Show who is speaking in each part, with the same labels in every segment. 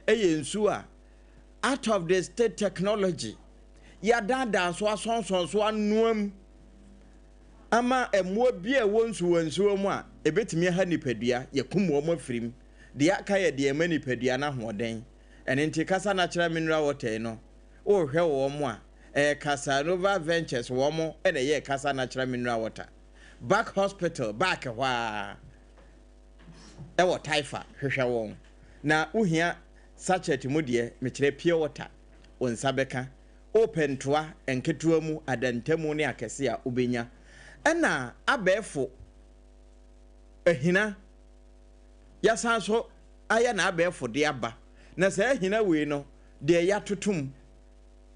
Speaker 1: Ɛyɛ nsuo a out of the state technology yɛadaadaa so, asɔnsɔn so, anoam ama mmoa bi a ɛwɔ nsuwa nsuwa mu a ɛbɛtumi aha nipadua, yɛkum wɔn afiri mu. Deɛ aka yɛ deɛ ɛma nipadua no ahoɔden. Ɛno nti Kasa Natural Mineral Water yi no, worehwɛ wɔn a, ɛyɛ Casanova Ventures, wɔn na ɛyɛɛ Kasa Natural Mineral Water. Back Hospital back hɔ ara ɛwɔ Taifa, hwehwɛ wɔn. Na wohia sachet mu deɛ, mekyerɛ pure water, wo nsa bɛka. Wopɛ ntoa nketewa mu, adantamu ne akɛse a, wobɛnya. Ɛna abɛɛfo ahina, yɛasan so ayɛ na abɛɛfo de aba. Na saa ahina wei no, deɛ yɛatotom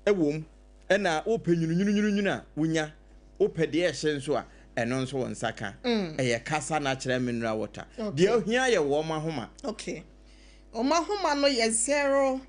Speaker 1: wɔ mu, ɛna wopɛ nwununwununwunu a, wonya. Wopɛ deɛ ɛhye nso a, ɛno nso wo nsa ka. Ɛyɛ Kasa Natural Mineral Water. Deɛ ohia yɛ wɔn ahoma.
Speaker 2: Okay. Wɔn ahoma no yɛ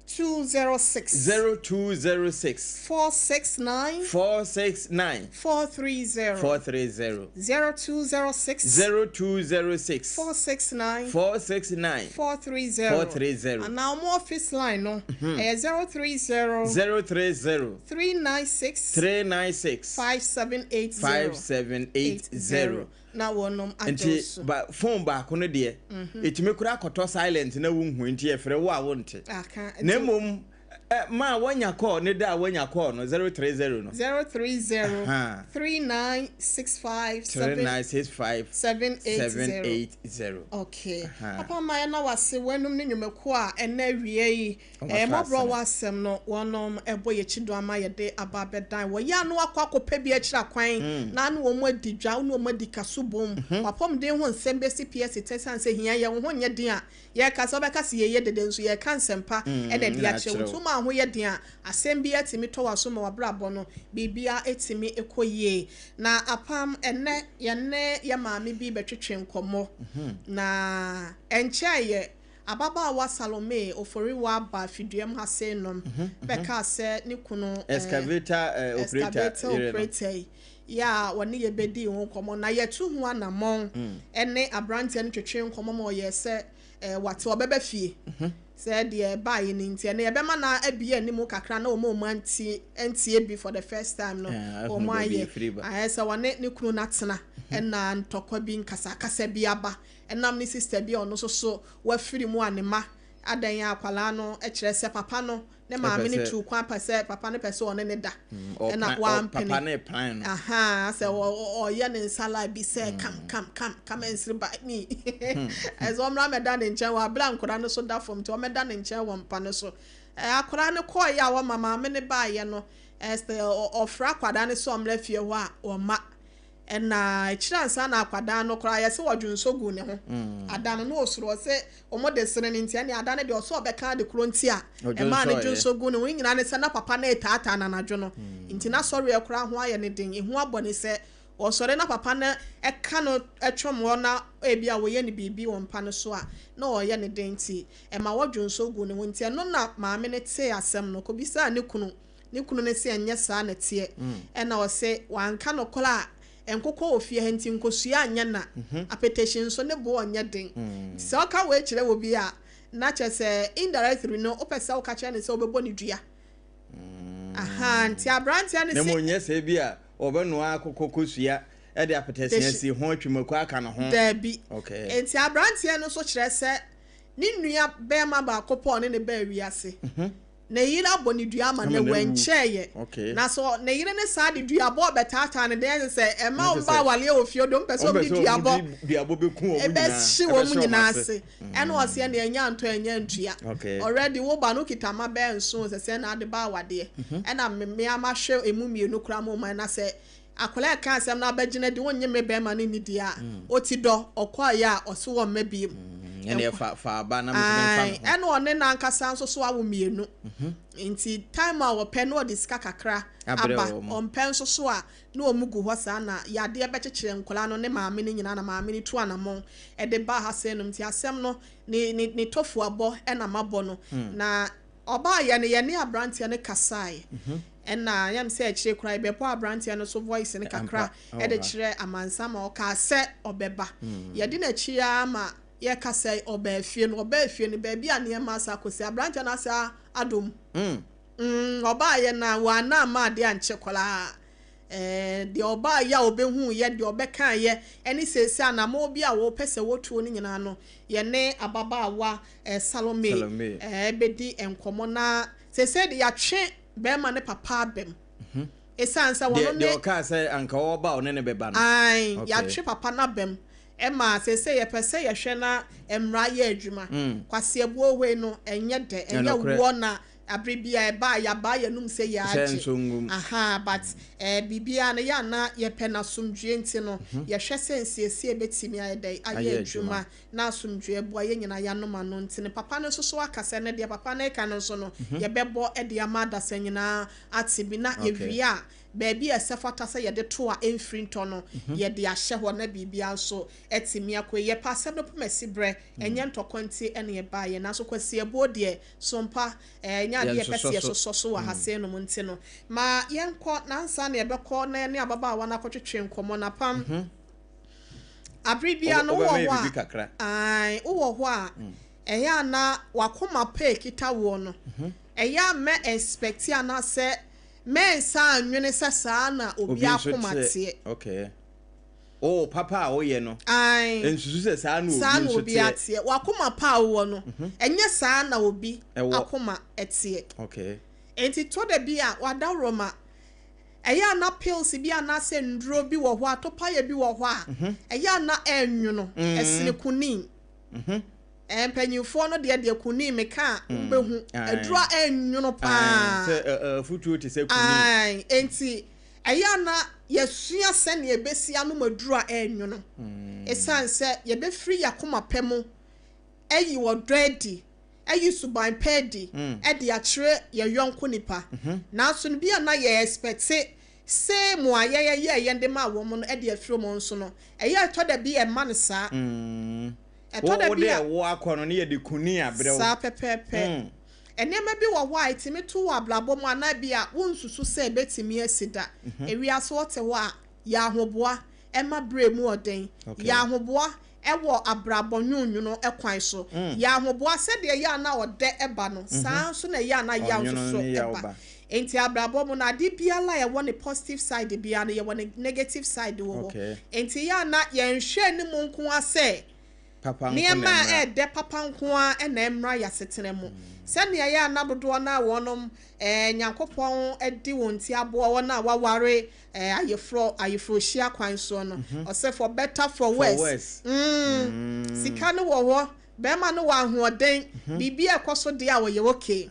Speaker 2: 0206.
Speaker 1: 0206.
Speaker 2: 469.
Speaker 1: 469.
Speaker 2: 430.
Speaker 1: 430.
Speaker 2: 0206.
Speaker 1: 0206.
Speaker 2: 469.
Speaker 1: 469.
Speaker 2: 430.
Speaker 1: 430.
Speaker 2: Anaa wɔn office line no ɛyɛ 030.
Speaker 1: 030.
Speaker 2: 396.
Speaker 1: 396.
Speaker 2: 5780.
Speaker 1: 5780.
Speaker 2: Na wɔnom agye
Speaker 1: Nti
Speaker 2: so.
Speaker 1: Ba phone baako no deɛ, ɛtumi kora akɔtɔ silent na wonhu, nti yɛfrɛ wo a, wonte.
Speaker 2: Aka.
Speaker 1: Na mmom ma woanya call ne da a woanya call no, 030 no.
Speaker 2: 030 3965
Speaker 1: 3965
Speaker 2: 780.
Speaker 1: 780.
Speaker 2: Okay. Papa ma yɛ na wase wɔnum ne nnwumakuo a ɛnɛ awie yi
Speaker 1: Ɔmo
Speaker 2: ɛɛ
Speaker 1: ato
Speaker 2: mmɔborɔ
Speaker 1: asene.
Speaker 2: Wɔ asɛm no, wɔnom ɛbɔ yɛkyi do ama yɛde aba abɛdan wɔyɛ ano akɔ akɔpɛ bi akyerɛ akwan na ano wɔn adi dwa ne wɔn adi kaso bom. Wapɔmuden ho nsɛm bɛsi PS tɛ san sɛ hia yɛ wo ho nyɛ den a, yɛka sɛ wobɛka sɛ yɛyɛ dede nso yɛka nsɛmpa ɛna de
Speaker 1: Na
Speaker 2: akyerɛ wo.
Speaker 1: akyerɛ
Speaker 2: Nti
Speaker 1: wo.
Speaker 2: woma ho yɛ den a, asɛm bi atumi tɔ w'aso ma w'abrabɔ no biribia ɛtumi ɛkɔ yie. Na apam ɛnɛ yɛne yɛ maame bi bɛtwetwe nkɔmmɔ na ɛnkyɛn yɛ ababaawa Salome Oforiwa ba fiduam ha sei nom bɛka sɛ ne kunu
Speaker 1: excavator operator
Speaker 2: excavator
Speaker 1: yere no.
Speaker 2: Operator yi yɛ a wɔne yɛ bɛdi ho nkɔmmɔ na yɛtu ho anammɔn ɛne aberanteɛ no twetwe nkɔmmɔ ma ɔyɛ sɛ wate ɔbɛbɛ fie sɛ deɛ ɛbaeɛ no nti ɛnɛ yɛbɛma no abie anim kakra na wɔn a wɔn antie ntie bi for the first time no
Speaker 1: ahunu
Speaker 2: wɔn
Speaker 1: baabi
Speaker 2: ayɛ
Speaker 1: efiri ba.
Speaker 2: Ayɛ sɛ wɔne ne kunu no atena ɛna ntɔkwa bi, nkasakasa bi aba, ɛnam ne sister bi a ɔno nso so wafiri mu a ne ma adan yɛ akwalaa no kyerɛ sɛ papa no ne maame no tu kwan pɛ sɛ papa no pɛ sɛ ɔne ne da ɛna wampene.
Speaker 1: Papa ne plan no.
Speaker 2: Aha, sɛ ɔyɛ ne nsa la bi sɛ "Come, come, come, come and sleep by me," ɛsɛ ɔmmra mɛda ne nkyɛn wɔ abere a nkwadaa no so da fam, nti ɔmɛda ne nkyɛn wɔ mpa no so. Akwadaa no kɔɔyɛ a wɔma maame ne baayɛ no, ɛsɛ ɔfrɛ akwadaa no sɛ ɔmmra fie hɔ a, ɔma. Ɛna akyire ansa na akwadaa no koraa yɛsɛ wɔdwo nso gu ne ho ada no na osoro ɔsɛ wɔn de sere ne nti ɛne ada no deɛ ɔsɛ ɔbɛka ade koro nti a ɛmaa ne dwo nso gu ne ho nyinaa ne sɛ na papa no etaataa n'anadwo no, nti n'asɔreɛ koraa ho ayɛ ne den, ehu abɔ ne sɛ ɔsɔre na papa no ɛka no ɛtwam hɔ na ebi a wɔyɛ ne biribi wɔ mpa no so a na ɔyɛ ne den, nti ɛma wɔdwo nso gu ne ho. Nti ɛno na maame no tee asɛm no kobisa ne kunu, ne kunu no sɛ ɛnyɛ saa na teɛ. Ɛna ɔsɛ wanka no koraa, nkokɔ wɔ fie ha nti nkosua anyɛ na apɛtɛhyi nso ne boɔ ɔnyɛ den. Nti sɛ ɔka wɔ akyerɛ wɔ bi a, na kyerɛ sɛ indirectly no wopɛ sɛ woka kyerɛ ne sɛ wobɛbɔ ne dua. Aha, nti aberanteɛ no
Speaker 1: na
Speaker 2: se
Speaker 1: mo nyɛ sɛ bi a ɔbɛnoa akokɔ kosua ɛde apɛtɛsia si ho atwimako aka ne ho.
Speaker 2: Daabi. Nti aberanteɛ no nso kyerɛ sɛ ne nua bɛrima baako pɔ ɔne ne baa wiase ne yere abɔ ne dua ama
Speaker 1: Ama
Speaker 2: na
Speaker 1: no awu.
Speaker 2: wɔnkyɛɛyɛ. Na so ne yere ne saa de duabɔ ɔbɛtaataa ne deɛ sɛ ɛma
Speaker 1: Ne
Speaker 2: ɔmba
Speaker 1: sɛ-
Speaker 2: awaleɛ wɔ fie de ɔmpɛ sɛ
Speaker 1: ɔmpɛ
Speaker 2: ɔmde
Speaker 1: sɛ
Speaker 2: duabɔ
Speaker 1: ɔmo de duabɔ bɛku wɔn nyinaa.
Speaker 2: Ɛbɛhye wɔn
Speaker 1: ɛbɛhyɛ
Speaker 2: nyinaa
Speaker 1: ase.
Speaker 2: ase. Ɛna ɔseɛ ne ɛnya ntɔ ɛnya ntua. Already wo ba no kita ma bɛɛ nson sɛ na ade ba awadeɛ ɛna mmea ma hwɛ emu mmienu koraa mo man na sɛ akwadaa ɛka asɛm na abɛgyina di wonnye me bɛrima no ni deɛ a ɔti dɔ ɔkɔɔyɛ a ɔso wɔ mma biem.
Speaker 1: Ɛne fa aba na mesɛ memfa
Speaker 2: Ae,
Speaker 1: me ho.
Speaker 2: ɛna ɔne n'ankasa nso so awo mmienu, nti time a wɔpɛ na ɔde sika kakra
Speaker 1: abrɛ
Speaker 2: aba.
Speaker 1: wɔn.
Speaker 2: Ɔmpɛ nso so a na wɔn gu hɔ saa na yadeɛ bɛkyekyere nkwadaa no ne maame no nyinaa na maame no tu anammɔn ɛde ba ha sɛ nom. Nti asɛm no ne tofu abɔ ɛna mabɔ no na ɔbaa yɛ no yɛne aberanteɛ no kasaeɛ. Ɛna yɛm sɛ akyire koraa yɛbɛbɔ aberanteɛ no so voice no kakra
Speaker 1: Ampa,
Speaker 2: ɛde
Speaker 1: ɛwɔ ha.
Speaker 2: kyerɛ amansa ma ɔkaa sɛ ɔbɛba. Yɛde n'akyi ara ma. Yɛkasa yi, ɔbaa fie no, ɔbaa fie no, baabi a nneɛma asa akɔsi, aberanteɛ no asa adom. Ɔbaeɛ no a, wanna amma adeɛ ankye koraa. Ɛɛ, deɛ ɔbaeɛ a ɔbɛhuiɛ, deɛ ɔbɛkaeɛ, ɛne seesei anammɔn bi a wɔpɛ sɛ wɔtuo no nyinaa no, yɛne ababaawa eh, Salome
Speaker 1: Salome.
Speaker 2: eh, bɛdi nkɔmmɔ na seesei de yɛatwe bɛrima ne papa abam. Ɛsiane sɛ
Speaker 1: Deɛ
Speaker 2: wɔno
Speaker 1: deɛ
Speaker 2: ne
Speaker 1: ɔkaa sɛ anka ɔreba a ɔne ne bɛba no.
Speaker 2: Ae,
Speaker 1: Okay.
Speaker 2: yɛatwe papa no abam ma seesei yɛpɛ sɛ yɛhwɛ na mmara yɛ adwuma. Kwaseɛbuo wei no, ɛnyɛ dɛ, ɛnyɛ
Speaker 1: Ɛnokorɛ.
Speaker 2: woɔ na abere bi a ɛba a yɛabaa yɛnum sɛ
Speaker 1: Sɛ
Speaker 2: yɛagye.
Speaker 1: nso ngum.
Speaker 2: Aha, but eh, biribiara no yɛ a na yɛpɛ no asomdwoeɛ nti no, yɛhwɛ sɛ nsiesie bɛtumi ayɛ dɛn, ayɛ
Speaker 1: Ayɛ adwuma.
Speaker 2: adwuma na asomdwoeɛ aboa yɛn nyinaa yɛanom ano nti no, papa no nso so aka sɛ ne deɛ papa no reka no nso no, yɛbɛbɔ de ama adasa nyinaa ate bi na
Speaker 1: Okay.
Speaker 2: yɛwie a, baabi a ɛsɛ fata sɛ yɛde to a ɛmfiri ntɔ no, yɛde ahyɛ hɔ na biribiara nso atumi akɔ yie. Yɛpɛ asɛm no poma si berɛ, ɛnyɛ ntɔkwa nti na ɛbaeɛ, nanso kwasiabuo deɛ, sompa, ɛnyɛ adeɛ yɛpɛ sɛ
Speaker 1: Yɛnsosɔ so.
Speaker 2: yɛsosɔ so wɔ ha sei nom nti no, ma yɛnkɔ na ansa na yɛbɛkɔ na yɛne ababaawa no akɔtwetwe nkɔmmɔ no apam. Abere biara no
Speaker 1: Wobɛma
Speaker 2: wowɔ
Speaker 1: yɛ
Speaker 2: hɔ
Speaker 1: biribi
Speaker 2: a,
Speaker 1: kakra.
Speaker 2: ae, wowɔ hɔ a, ɛyɛ a na wakoma pɛ ekita woɔ no, ɛyɛ a mɛ expect anaasɛ mɛnsa anwene sɛ saa na obi
Speaker 1: Obi nso
Speaker 2: akoma
Speaker 1: teɛ.
Speaker 2: teɛ.
Speaker 1: Okay. Oh, papa a woyɛ no.
Speaker 2: Ae.
Speaker 1: Nsusu sɛ saa na obi
Speaker 2: Saa na
Speaker 1: nso
Speaker 2: obi
Speaker 1: teɛ.
Speaker 2: ateɛ. Wakoma pa a wowɔ no, ɛnyɛ saa na obi
Speaker 1: Ɛwɔ.
Speaker 2: akoma ɛteɛ.
Speaker 1: Okay.
Speaker 2: Enti tɔ da bi a wadaworo ma ɛyɛ a na pills bi anaasɛ nduro bi wɔ hɔ a topayɛ bi wɔ hɔ a ɛyɛ a na ɛnwono ɛsene kunin. Mpanyinfoɔ no deɛ kunin meka a wobɛhu aduro a ɛnwono paa.
Speaker 1: Sɛ afutuo te sɛ kunin.
Speaker 2: Ae, enti ɛyɛ a na yɛsua sɛnea ɛbɛsi anom aduro a ɛnwono. Ɛsiane sɛ yɛbɛfiri yɛakoma pɛ mu ɛyi ɔdɔ adi, ɛyi suban pɛ adi, ɛde akyerɛ yɛn yɔnko nipa. Nanso no bi a na yɛ expect sɛ mu a yɛyɛ yɛ yɛn de ma wɔn no ɛde afiri wɔn nso no, ɛyɛ ɛtɔ da bi ɛma no saa. Ɛtɔ da
Speaker 1: Wo
Speaker 2: bi
Speaker 1: de
Speaker 2: a
Speaker 1: wo akɔ no ne yɛde kunin abrɛ wo.
Speaker 2: Saa pɛpɛɛpɛ. Nneɛma bi wɔ hɔ a ɛtumi to wɔ abrabɔ mu anaa bi a wonsusu sɛ ɛbɛtumi asi da. Ewiase wɔte hɔ a yɛ ahoboa ɛma bere mu ɔden. Yɛ ahoboa ɛwɔ abrabɔ nwonwono ɛkwan so. Yɛ ahoboa sɛdeɛ yɛ a na ɔdɛ ɛba no, saa nso na ɛyɛ a na yaw nso
Speaker 1: Ɔnwono
Speaker 2: so
Speaker 1: ne yaw
Speaker 2: ɛba.
Speaker 1: ba.
Speaker 2: Nti abrabɔ mu no, ade biara a ɛwɔ ne positive side biara no, yɛwɔ ne negative side wɔ hɔ. Nti yɛ a na yɛnhwɛ anim nko ara sɛ
Speaker 1: Papa nko na
Speaker 2: nneɛma a
Speaker 1: ɛmmra.
Speaker 2: ɛɛdɛ papa nko ara ɛna ɛmmra yɛ asetena mu. Sɛnea ɛyɛ a na dodoɔ no a wɔnom Nyankopɔn di wɔn ti aboa wɔn a waware ayeforɔhyia kwan soɔ no, ɔsɛ for better for
Speaker 1: For
Speaker 2: worse.
Speaker 1: worse.
Speaker 2: Sika no wɔ hɔ, bɛrima no wɔ ahoɔden, biribi a ɛkɔ so deɛ a wɔyɛ okay.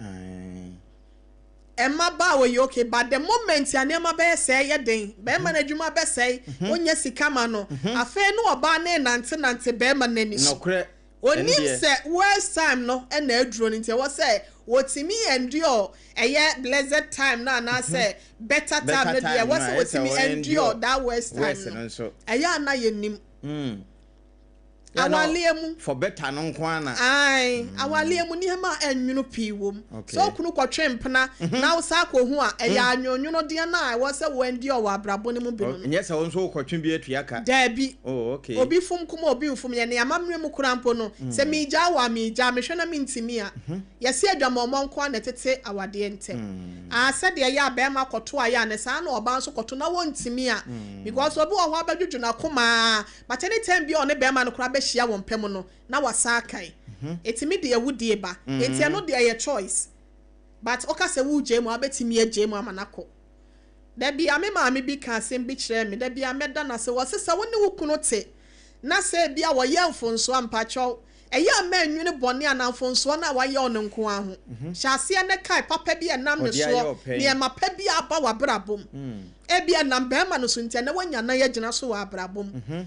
Speaker 2: Ɛma ba a wɔyɛ okay, but the moment a nneɛma bɛyɛ sɛɛ yɛ den, bɛrima no adwuma bɛsɛe, wonyɛ sika ma no, afei no ɔbaa ne nante nante bɛrima n'ani so.
Speaker 1: Nokorɛ.
Speaker 2: Onim
Speaker 1: Ɛndeɛ.
Speaker 2: sɛ worst time no ɛna aduro no, nti ɛwɔ sɛ wɔtumi endure ɛyɛ blessed time no anaasɛ better time
Speaker 1: Better
Speaker 2: no deɛ
Speaker 1: time
Speaker 2: ɛwɔ
Speaker 1: no
Speaker 2: sɛ
Speaker 1: a, ɛsɛ
Speaker 2: wɔtumi
Speaker 1: wɔ
Speaker 2: endure
Speaker 1: endure
Speaker 2: that worst time
Speaker 1: worst
Speaker 2: no.
Speaker 1: no nso.
Speaker 2: Ɛyɛ a na yɛnim.
Speaker 1: Yeah, no,
Speaker 2: Awaleɛ mu.
Speaker 1: For better no nko ara na.
Speaker 2: Ae, awaleɛ mu nneɛma a ɛnwono pii wɔ mu. Sɛ okunu kɔtwe mpena na wosa akɔhu a, ɛyɛ anwonwonodeɛ no a ɛwɔ sɛ wo endure wɔ abrabɔ no mu bi no.
Speaker 1: Nyɛ sɛ wo nso wokɔtwe bi atua ka.
Speaker 2: Daabi.
Speaker 1: Oh, okay.
Speaker 2: Obi fom kuma obi mfom yɛ ne amammerɛ mu kora mpo no, sɛ meegyaa wɔ a meegyaa, mehwɛ na mentimi a, yɛse adwamammɔ nko a na ɛtete awadeɛ ntɛm. Ah, sɛdeɛ ɛyɛ a bɛrima kɔto ayɛ a ne saa na ɔbaa nso kɔto na wɔntimi a, because obi wɔ hɔ abɛdwodwo n'akoma, but anytime bi a ɔne bɛrima no koraa bɛhyia wɔn pɛ mu no na wasa akae. Ɛtumi de awudie ba. Enti ɛno deɛ ɛyɛ choice, but ɔka sɛ wogyae mu a, wobɛtumi agyae mu ama no akɔ. Da bia me maame bi ka asɛm bi kyerɛ me, da bia mɛda no ase. Wɔse sɛ wo ne wo kunu te na sɛ bi a wɔyɛ mfonsoɔ a, mpakyɛw, ɛyɛ a mɛnwene bɔne anaa mfonsoɔ no a wayɛ ɔno nko ara ho. Hyɛ aseɛ ne kae papa bi a ɛnam ne
Speaker 1: Ɔde ayɛ
Speaker 2: soɔ,
Speaker 1: ɔpɛn.
Speaker 2: nneɛma pa bi a aba w'abrabɔ mu. Ebi ɛnam bɛrima no so nti ɛnɛ woanya nan agyina so wɔ abrabɔ mu.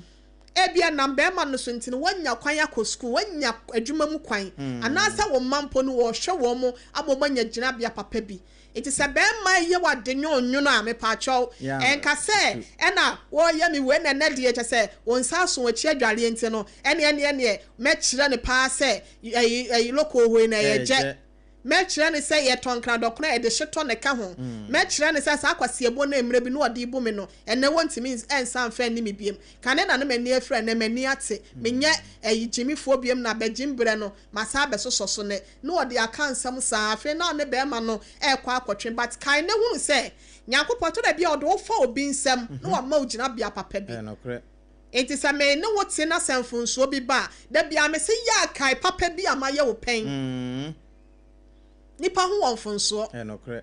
Speaker 2: Ebi ɛnam bɛrima no so nti no woanya kwan akɔ sukuu, woanya adwuma mu kwan, anaasɛ wo mma mpo no wɔrehwɛ wɔn mo ama wɔn anya gyinabea papa bi. Nti sɛ bɛrima yɛ wade nwonwono a, mepaakyɛw, ɛnka sɛ ɛna wɔreyɛ me wei na ɛnɛ deɛ kyɛ sɛ wɔn nsa aso akyi adwareɛ nti no ɛne ɛne ɛneɛ mɛkyerɛ no paa sɛ ɛyi ɛyi loko hɔ yi na ɛyɛ gyɛ. Mɛkyerɛ no sɛ yɛtɔ nkradɔkono a, yɛde hyetɔ na ɛka ho. Mɛkyerɛ no sɛ saa kwasiabuo no a mmerɛ bi na ɔde rebu me no, ɛnnɛ wɔntumi nsan mfa nni me biom. Kane na na m'ani afira, ɛnnɛ m'ani ate. Menyɛ ɛyi gyimifoɔ biom na bɛgyim berɛ no, masan abɛsosɔ so nnɛ. Na ɔde aka nsɛm saa. Afei na ɔne barima no rekɔ akɔtwe. But kae na hunu sɛ, Nyankopɔn, ɛtɔ da bi a ɔde wo fa obi nsam na wama wo gyinabea papa bi. Enti sɛ me ne wo te na sɛ mfomsoɔ bi ba a, da biara mese yɛ a kae papa bi a mayɛ wo pɛn. Nipa ho wɔ mfomsoɔ.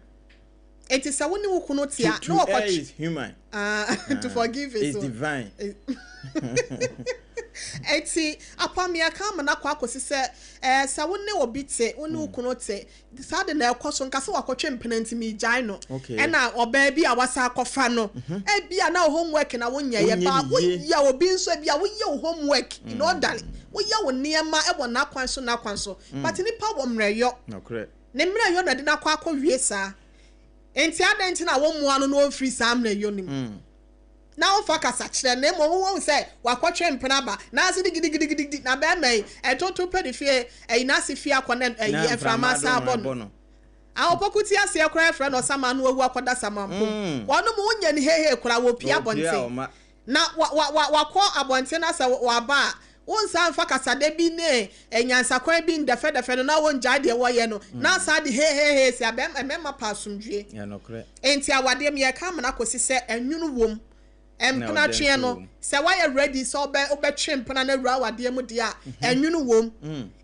Speaker 2: Enti sɛ wo ne wo kunu te a, na
Speaker 1: To err is human.
Speaker 2: Ah, to forgive
Speaker 1: is divine.
Speaker 2: Enti apam yɛka ama no akɔ akɔsi sɛ ɛɛ sɛ wo ne obi te, wo ne wo kunu te, Saa de na ɛkɔ so, nka sɛ wakɔtwe mpena nti megyae no. Ɛna ɔbaa bi a wasan akɔfa no. Mhm. Ebia na wo homework na wonyɛeɛ ba woyɛ obi nso ebia woyɛ wo homework in order woyɛ wo nneɛma wɔ n'akwan so n'akwan so. Mm. But nipa wɔ mmerɛyɔ. Ne mmerɛyɔ na ɛde no akɔ akɔwie saa. Nti adɛn nti na wommoa no na ɔmfiri saa mmerɛyɔ no mu? Mm. Na womfa kasakyerɛ, na mmom wohu sɛ wakɔtwe mpena aba, na ase de gidigidigidi, na bɛrima yi, ɛtoto pɛ ne fie, ayi n'ase fie akɔ na ayi mframa asan abɔ no. Ahopoku te aseɛ koraa yɛfrɛ no ɔsaman na wawu akɔda samanpom. Wɔnom wonyɛ no heihei koraa, wɔpue abɔnten. Na wa, wa, wa, wakɔ abɔnten na sɛ waba a, Wonsan mfa kasadɛ bi ne nyansakwan bi ndɛfɛdɛfɛ no na wongyae deɛ wɔyɛ no na asan de hehehe si abɛm mmarima pɛ asomdwie. Enti awadeɛ mu yɛka amena kɔsi sɛ ɛnwono wom. Mpena tweɛ no sɛ woayɛ ready sɛ wobɛ wobɛtwe mpena no awura awadeɛ mu deɛ a ɛnwono wom.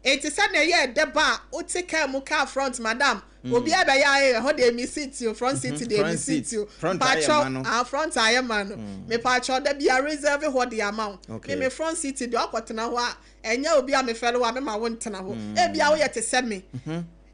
Speaker 2: Enti sɛdeɛ ɛyɛ ɛdɛ ba a wote car mu car front madam Obiara bɛyɛ ayɛ ɛhɔ deɛ mi seat o front seat deɛ mi seat o mpakyɛw ah front ayɛ ma no mepakyɛw da bia reserve hɔ de ama wo me me front seat deɛ ɔkɔ tena hɔ a ɛnyɛ obi a mefɛre wo a mema wo ntena hɔ ebia woyɛ te sɛ me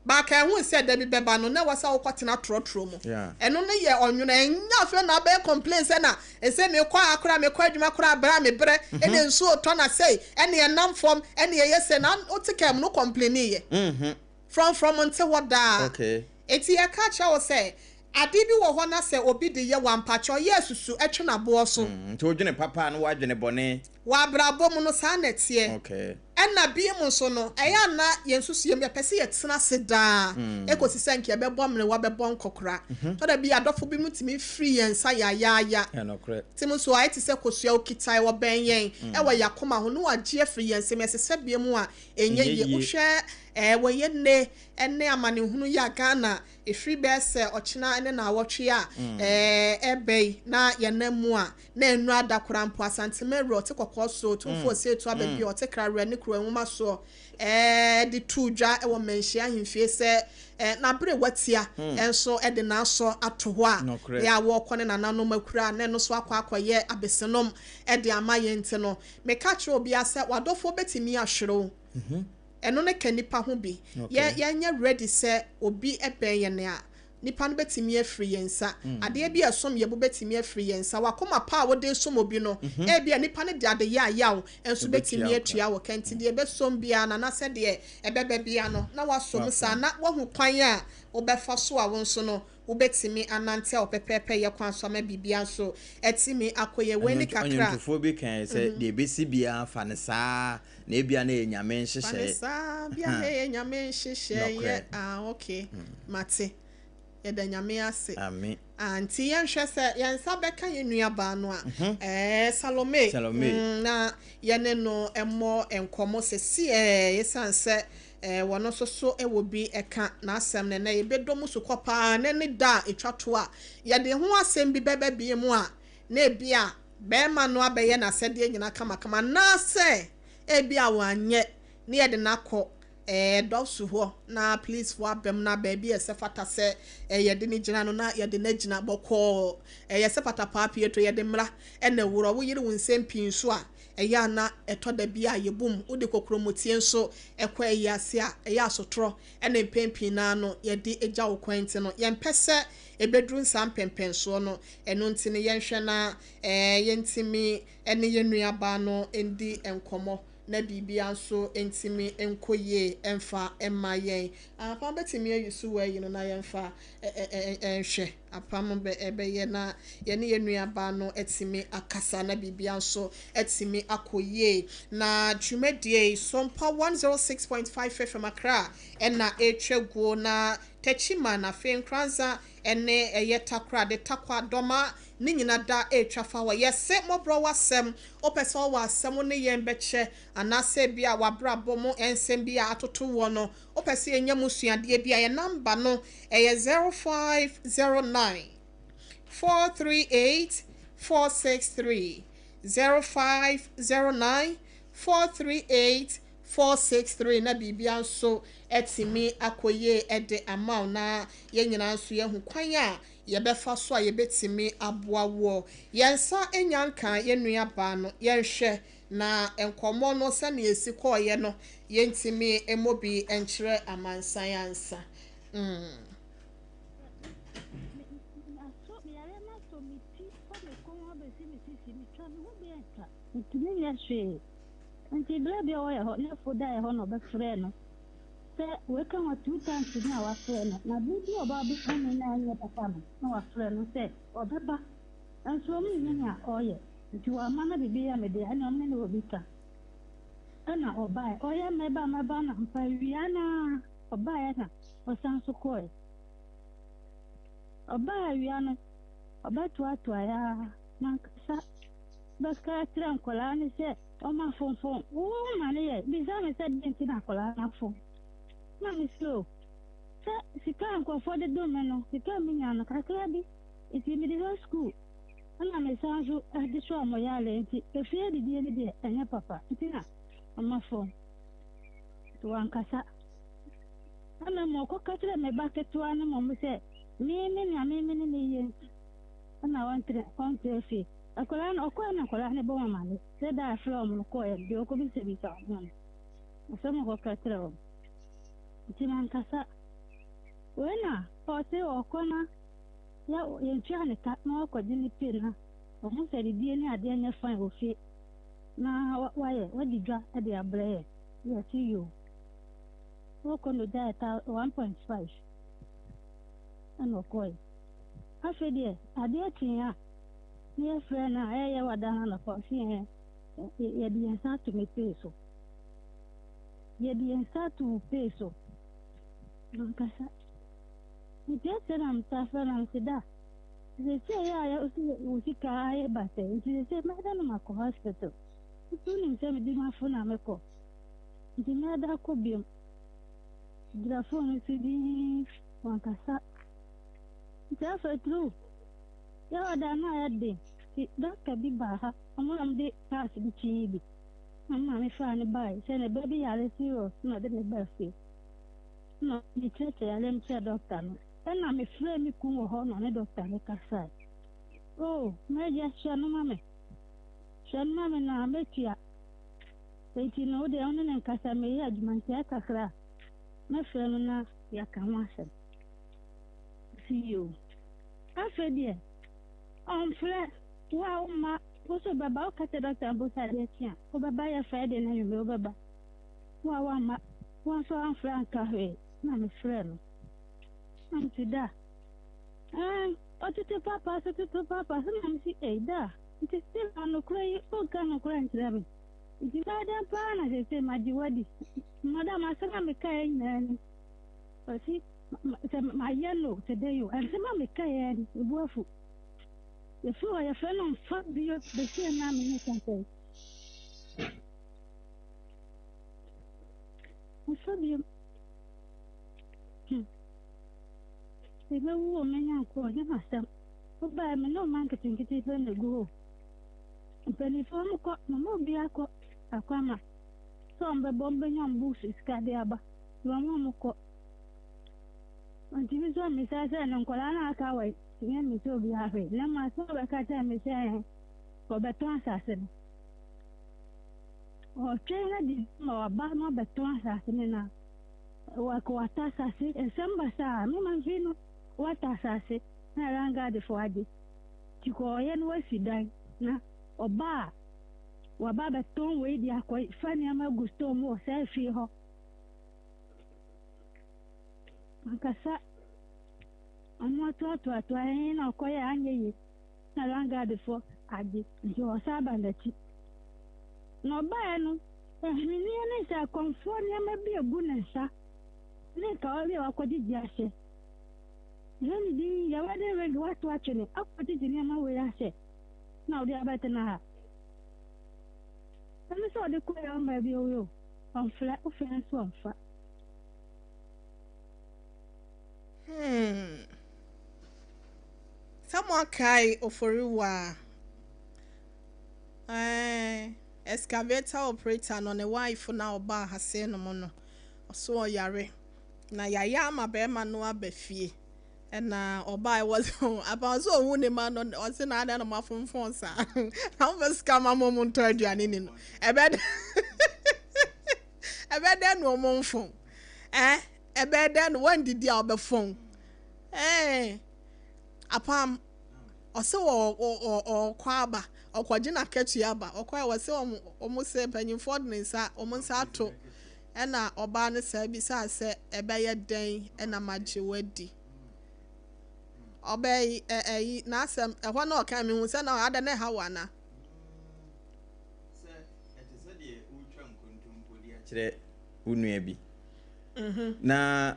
Speaker 2: baaka ɛho sɛ da bi bɛba no na ɛwɔ sɛ wokɔ tena trɔtrɔ mu ɛno no yɛ ɔnwono ɛnyɛ afei na abɛyɛ complain sɛ na ɛsɛ mekɔ akora mekɔ adwuma kora abere a mebrɛ ɛna nsuo tɔ na sei ɛne ɛnam fam ɛne ɛyɛ sɛ na wote kaa mu no complain yɛ. Frɔmfrɔm nte hɔ daa.
Speaker 1: Okay.
Speaker 2: Enti yɛka kyerɛ wo sɛ, ade bi wɔ hɔ na sɛ obi de yɛ wo a, mpakyɛw yɛ asusu twe no aboɔ so.
Speaker 1: Mm, nti wodwene papa a na woadwene bɔne.
Speaker 2: Wɔ abrabɔ mu no, saa na ɛteɛ.
Speaker 1: Okay.
Speaker 2: Ɛna biom nso no, ɛyɛ a na yɛn nsusuiɛ mu, yɛpɛ sɛ yɛtena ase daa kɔsi sɛ nka yɛbɛbɔ mmerewa bɛbɔ nkɔkora. Tɔ da bi a, adɔfo binom tumi firi yɛn nsa yayaaya.
Speaker 1: Ɛnokorɛ.
Speaker 2: Tim nso, ayɛ te sɛ kosua, ɔkitae, ɔbɛn yɛn wɔ yɛn akoma ho, na wagye afiri yɛn nsam. Ɛsesɛ biom a, ɛnyɛ yie. Wohwɛ ɛɛ wɔ yɛ nne ne amanehunu yi a Ghana ɛfiri bɛyɛ sɛ ɔkyena ne naawɔtwe a ɛɛ ɛbɛ yi na yɛnam mu a na ɛnnura da koraa mpo Asantema awura ɔte kɔkɔɔ so Otumfoɔ Osei Tuah baabi a ɔte Krawerɛ ne Kuro Nwoma soɔ ɛɛ de too dwa wɔ Manhyia ahemfie sɛ ɛɛ n'aberewa tia nso de n'asɔ ato hɔ a yɛ a wɔrekɔ ne nananom akura na ɛno nso akɔ akɔyɛ abesenom de ama yɛn nti no Meka kyerɛ obiara sɛ w'adɔfoɔ bɛtumi ahwere wo. Ɛno no ka nipa ho bi. Yɛ yɛnyɛ ready sɛ obi bɛn yɛn a, nipa no bɛtumi afiri yɛn nsa. Adeɛ bi a ɛsom yɛn bo bɛtumi afiri yɛn nsa. W'akoma pa a wode resom obi no, ebia nipa no de adeyɛ a yaw nso bɛtumi atua wo ka. Nti deɛ ɛbɛsom biara no anaasɛ deɛ ɛbɛba biara no, na woasɔ mu saa na woahu kwan a wobɛfa so a wo nso no Wobɛtumi anante wɔ pɛpɛɛpɛyɛ kwan so ama biribiara nso atumi akɔ yie. Wei ne kakra.
Speaker 1: Nnwontofoɔ bi kae sɛ, Deɛ ɛbɛsi biara, fa no saa, na ebia na ɛyɛ Nyame nhyehyɛeɛ.
Speaker 2: Fa no saa, ebia na ɛyɛ Nyame nhyehyɛeɛ. Ah, ok, mate. Yɛda Nyame ase.
Speaker 1: Amen.
Speaker 2: Ah, nti yɛnhwɛ sɛ yɛn nsa bɛka yɛn nuabaa no a, ɛɛ, Salome.
Speaker 1: Salome.
Speaker 2: Na yɛne no mmɔ nkɔmmɔ sɛsiɛ, ɛsiane sɛ Ɛɛ, wɔn nso so wɔ bi ka n'asɛm no. Ɛnnɛ yɛbɛdɔ mu sukɔ pa ara. Ɛnnɛ ne da a ɛtwa toɔ a yɛde ho asɛm bi bɛba bie mu a, na ebia barima no abɛyɛ n'asɛdeɛ nyinaa kamakama, anaasɛ ebia wanyɛ, na yɛde no akɔ ɛɛ dɔso hɔ na polisfoɔ aba mu na baabi a ɛsɛ fata sɛ yɛde no gyina no na yɛde no agyina bɔkɔɔ. Ɛyɛ sɛ fata paa Pietro, yɛde mmara na ɛworɔ. Woyere wo nsɛm pii nso a, Ɛyɛ a na ɛtɔ da bi a yɛbom, wode kokuromoti nso kɔ ayi ase a, ɛyɛ asotorɔ na mpɛn pii no ara no yɛde gya wo kwan nti no, yɛmpɛ sɛ ɛbɛduru saa mpɛnpɛnsoɔ no. Ɛno nti no yɛnhwɛ na yɛntumi ne yɛn nuabaa no ndi nkɔmmɔ. na biribia nso ntumi nkɔ yie mfa mma yɛn. Apam bɛtumi ayi so wɔ ayi no na yɛmfa nhwɛ apam bɛ ɛbɛyɛ na yɛne yɛn nuabaa no atumi akasa na biribia nso atumi akɔ yie. Na dwumadie yi, Sompa 106.5 FM Accra ɛna ɛretwa guo, na Techiman, afei Nkranza ɛne ɛyɛ Takoradi, Takwa, Dɔma ne nyina da ɛretwa fa hɔ. Yɛse mmɔborɔ w'asɛm, wopɛ sɛ ɔwɔ asɛm ne yɛn bɛkyɛ, anaasɛ bi a wabrabɔ mu nsɛm bi a atoto wɔ no, wopɛ sɛ yɛnya mu suadeɛ bi a, yɛ number no ɛyɛ 0509 438 463, 0509 438 463, na biribia nso atumi akɔ yie de ama wo, na yɛn nyinaa nso yɛhu kwan a yɛbɛfa so a yɛbɛtumi aboa wɔ yɛn nsa nya nka yɛn nua no. Yɛnhwɛ na nkɔmmɔ no sɛnea esi kɔɔyɛ no, yɛntumi mmɔ bi nkyerɛ amansan ansa.
Speaker 3: Meyare no asɔ me ti kɔ me kɔn abɛsi me sisi, metwa me ho bi antwa, ntumi nyɛ hwee. Nti berɛ bi a ɔyɛ hɔ ne fo da yɛ hɔ na ɔbɛfrɛ no sɛ weka ho two times ne a wafrɛ no, na bere bi a ɔba bɛhu me na ɛnyɛ papa no na wafrɛ no sɛ ɔbɛba, nso ɔmo nhu nea ɔyɛ, nti wama no biribi yɛ me deɛ ɛne ɔmo ne no wɔ bi ka. Ɛna ɔbaeɛ, ɔyɛ mɛba mɛba na mpa awia na ɔbaeɛ na ɔsan so kɔɛ. Ɔbaa awia no, ɔbɛtoatoa ya mankasa bɛka kyerɛ nkɔlaa no sɛ ɔma fomfom wo ma no yɛ bisa me sɛ deɛ nti na akɔlaa no afom na me o sɛ sika a nkurɔfoɔ de dom me no, sika a menya no kakra bi nti mede hɔ school, ɛna mesan so de so ɔmo yare, nti efie didie no deɛ ɛnyɛ papa nti na ɔma fom. Nti wankasa, ɛna ma ɔkɔka kyerɛ me ba ketewa no mmom sɛ me nea me ne ne yɛ nti ɛna ɔntrɛ fie. Akwadaa no ɔkɔɛ na akwadaa no bɔ wɔn amane sɛ da afrɛ wɔn no kɔɛ deɛ ɔkɔbisabisa wɔn no asɛm a ɔkɔka kyerɛ wɔn, nti mankasa. Wei na ɔse ɔkɔ na yɛ yɛntua ne ka na ɔkɔgye ne pay, na ɔho sɛ didie ne adeɛ nyɛ fine wɔ fie na wayɛ wadi dwa de abrɛ yɛ. Yɛse yo, wɔkɔ no gyae ta 1.5 ɛna ɔkɔe. Afei deɛ adeɛ kyee a na yɛfrɛ no a ɛyɛ wada no anɔpa, ɔse yɛn yɛde yɛn nsa ato me pay so, yɛde yɛn nsa ato wo pay so. Mankasa nti ɛsɛ na mesa frɛ na mese da sɛsɛ yɛ a yɛsi wo sika ayɛ ba sɛ nti sɛsɛ mɛda no makɔ hospital, nso wonim sɛ mede mafo na mekɔ, nti mɛda kɔ biom. Gyina phone so din, wankasa. Nti afei turu yɛwɔ da no ayɛ den, nti doctor bi baa ha, ɔmo na ɔmo de cars bi kyii bi na maame faa ne bae sɛ ne ba bi yare serious, na ɔde ne baa fie na mekyerɛkyerɛ yare m kyerɛ doctor no, ɛna mefrɛ me kun wɔ hɔ na ɔne doctor no kasae. O mɛgya, hwɛ no ma me, hwɛ no ma me na mɛtua. Enti no wo deɛ wo ne ne nkasa, meyɛ adwuma nti ayɛ kakra a mɛfrɛ no na yɛaka ho asɛm. Si yo, afei deɛ ɔmfrɛ wo a woma wo so bɛba, woka kyerɛ doctor mpo sɛ adeɛ kye a wobɛba, yɛ Friday no anwummerɛ wobɛba, wo a woamma, wo nso amfrɛ anka hwee. Na mefrɛ no na mese da ɔtete papa so tete papa so, na mese ei da, nti still a nokorɛ yi wonka nokorɛ nkyerɛ me, nti mɛyɛ dɛn paa na seesei magye wadi? Madam, asɛm a mekaeɛ nyinaa ni. Ɔsi sɛ mayɛ no sɛ dɛn o, ɛnsɛm a mekaeɛ ni, mebu afu. Yɛfiri hɔ yɛfrɛ no mfa bio bɛsi ɛna me ne ka sɛ mfa bio. Ɛbɛwu wɔ menya nkɔ ɔnyɛ m'asɛm. Wobaɛ me ne ɔma nketenkete pɛ na egu hɔ. Mpanimfoɔ no kɔ mama obi akɔ akwama sɛ ɔmbɛbɔ ɔmbɛnya ɔmo books sika de aba na ɔmo ɔmo kɔ. Ntumi nso mmisa sɛ no nkwadaa no aka wɔ ntumi mmisa obi ahwɛ, na ma sɛ ɔbɛka kyerɛ me sɛ ɔbɛtɔn asase no. Ɔtwɛn na di ma waba na ɔbɛtɔn asase no na wata asase nsɛm basaa mema mfi no wata asase na landguard fo agye nti kɔ ɔyɛ no wasi dan na ɔba a. Waba abɛtɔn wei de akɔ fa nneɛma agu store mu wɔ saa fie hɔ. Ankasa ɔno atoatoatoa yɛn na ɔkɔyɛ anyɛ yie na landguardfoɔ agye nti ɔsan aba n'akyi. Na ɔbaeɛ no, ahweneɛ ne sɛ akɔmfoɔ nneɛma bi agu ne nsa ne nkawa bi a wakɔgyegye ahyɛ. Hwɛ ne din, yɛ wedding ring wato atwene akɔgyegye nneɛma wei ahyɛ na ɔde abɛtena ha. Ɛno sɛ ɔde kɔɛ ɔmma bi o, ɔmfrɛ, wofrɛ nso ɔmfa.
Speaker 2: Hmm. Sɛ moakae Oforiwa a, eh, excavator operator no, ne wife no a ɔbaa ha sei nom no, ɔso ɔyare. Na yɛayɛ ama bɛrima no aba fie. Ɛna ɔbaa wɔ apa ɔsɛ ɔhu ne ma no ɔse na adɛn na moafomfɔn saa na mopɛ sika ma mo ntɔ aduane ni no ɛbɛ ɛbɛ dɛn na ɔmo mfon eh ɛbɛyɛ dɛn na wandidi a ɔbɛfɔn eh apam ɔsɛ ɔkɔ aba ɔkɔgye n'akatua aba ɔkɔ a wɔsɛ wɔn wɔn sɛ mpanyinfoɔ de ne nsa wɔn nsa ato ɛna ɔbaa no saa bisaa sɛ ɛbɛyɛ dɛn ɛna magye wadi ɔbɛyi ɛ ɛyi n'asɛm ɛhɔ na ɔka mi hu sɛ na ada na ɛha wɔ ana.
Speaker 1: Sɛ ɛte sɛ deɛ wotwa nkontompo de akyerɛ wo nua bi na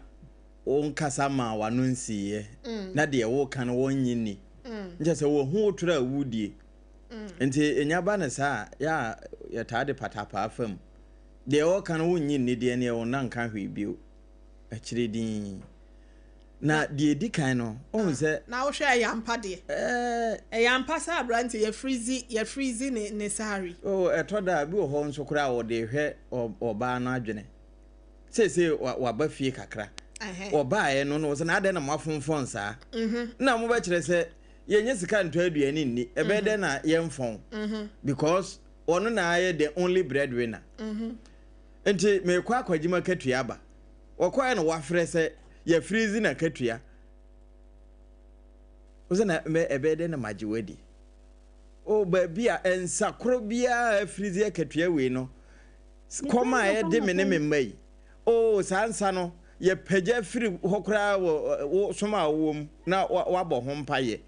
Speaker 1: wonkasa maa w'ano nsiiɛ na deɛ woka no wɔnnye nni nkyɛ sɛ wɔhu wo torɔ a wodie nti ɛnya ba no saa a yɛ a yɛtaa de patapaa fa mu deɛ wɔka no wonnye nni deɛ neɛ wo nna nka hwee bio akyire dinn na deɛ ɛdi kan no wohu sɛ
Speaker 2: Na wohwɛ ɛyɛ ampa deɛ ɛyɛ ampa sɛ aberante yɛfirizi yɛfirizi ne ne salary.
Speaker 1: Oh ɛtɔ da a bi wɔ hɔ nso koraa a wɔde hwɛ ɔbaa no adwene. Seesei waba fie kakra. Ɔbaeɛ no na ɔsɛ na adɛn na moafomfɔn saa? Na mobɛkyerɛ sɛ yɛnyɛ sika ntɔ aduane nni. Ɛbɛyɛ dɛn na yɛmfɔn? Because ɔno na ayɛ the only breadwinner. Nti merekɔ akɔgye m'akatua aba. Ɔkɔeɛ na wafrɛ sɛ yɛafirizi n'akatua. Wosɛ na ɛbɛyɛ dɛn na magye wadi? O baabi a nsa koro biara afirizi akatua wei no, kɔm a ɛde me ne me mma yi. O saa nsa no, yɛpagya firi hɔ koraa wɔ wo som a wowɔ mu na woabɔ ho mpaeɛ.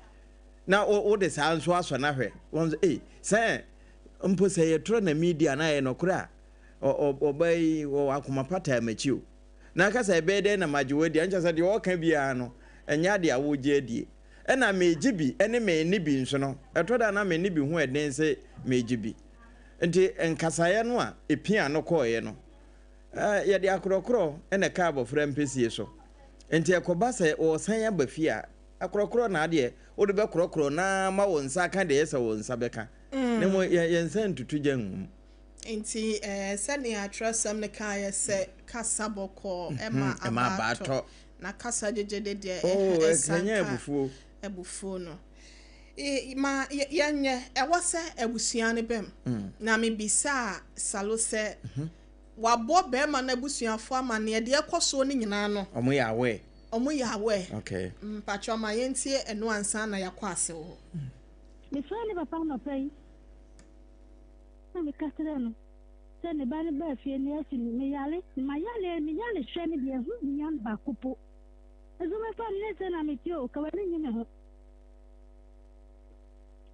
Speaker 1: Na wode saa nso asɔ no ahwɛ. Wɔn sɛ, ei, sɛ mpo sɛ yɛtorɔ na medi anaa ɛyɛ nɔkorɛ a, ɔbaa yi wɔ akoma pa taa m'akyi o. Na aka sɛ ɛbɛyɛ dɛn na magye wo adi? Ɛnkyɛ sɛ deɛ ɔreka biara no, ɛnyɛ adeɛ a wogye adie. Ɛna megye bi ne menne bi nso no, ɛtɔ da a na menne bi ho ɛden sɛ megye bi. Nti nkasaeɛ no a ɛpia no kɔeɛ no, yɛde akorɔkorɔ na ɛka abɔfra mpɛsie so. Nti ɛkɔba sɛ ɔresan aba fie a, akorɔkorɔ na adeɛ wode bɛkorɔkorɔ na ama wo nsa aka deɛ ɛyɛ sɛ wo nsa bɛka. Na mmom yɛn nsa ntutu gya ngu mu.
Speaker 2: Enti sɛnea twerɛsɛm no kaeɛ sɛ, Kasa bɔkɔɔ ma abaa tɔ, na kasa gyegyede deɛ ɛsanka abufuo no. Ma yɛnyɛ, ɛwɔ sɛ abusua no bam. Na mebisaa Salo sɛ, wabɔ barima no abusuafoɔ amanneɛ deɛ ɛkɔ soɔ no nyinaa no?
Speaker 1: Wɔn yɛ aware.
Speaker 2: Wɔn yɛ aware. Okay. Mpakyɛw ma yɛntie ɛno ansa na yɛakɔ ase wɔ hɔ.
Speaker 3: Mefrɛɛ ne papa anɔpa yi. Na meka kyerɛɛ no sɛ ne ba no baa fie no akyi no, meyare, na mayare, me yarehwɛ no deɛ ɛho nhia me baako po. Nso mɛfa no ne sɛ na mete o, ka w'ani nnye me ho.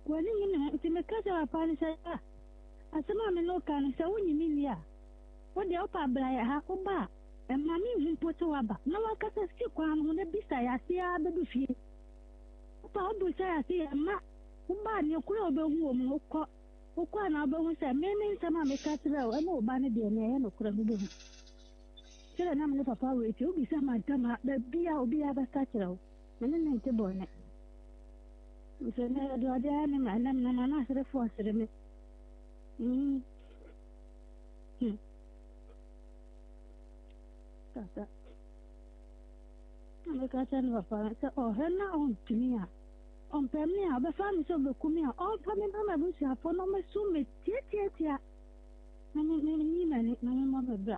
Speaker 3: W'ani nnye me ho. Nti meka kyerɛɛ papa no sɛ, ah, asɛm a me ne wo ka no, sɛ wonnye me nni a, wo deɛ wopa bra yɛ ha, woba a, mma menhu mpo sɛ woaba, na w'ankasa si kwan no ho na bisa yɛ ase ara bɛdu fie. Wopa wobisa yɛ ase yɛ mma, woba a, neɛ koro a wobɛhu wɔ mu no, wokɔ. Wokɔ a na wobɛhu sɛ me me nsɛm a meka kyerɛɛ wo ne wo ba no deɛ, nea ɛyɛ nokorɛ no wobɛhu. Sɛdeɛ na me ne papa wei te, wobisa mantam ha, baabi a obiara bɛka kyerɛ wo, me ne no nte bɔne. Nso ɛnɛ yɛde ɔde ayɛ me ma ɛnɛ menam a na aserefoɔ sere me. Mm. Hmm. Tata. Na meka kyerɛ ne papa no sɛ ɔhwɛ na ɔntumi a, Ɔmpɛ me a, ɔbɛfa me sɛ ɔbɛku me a, ɔmfa me mma m'abusuafoɔ na ɔmmɛsom me tiatiatia na me me menyi m'ani na memmɔ me bra.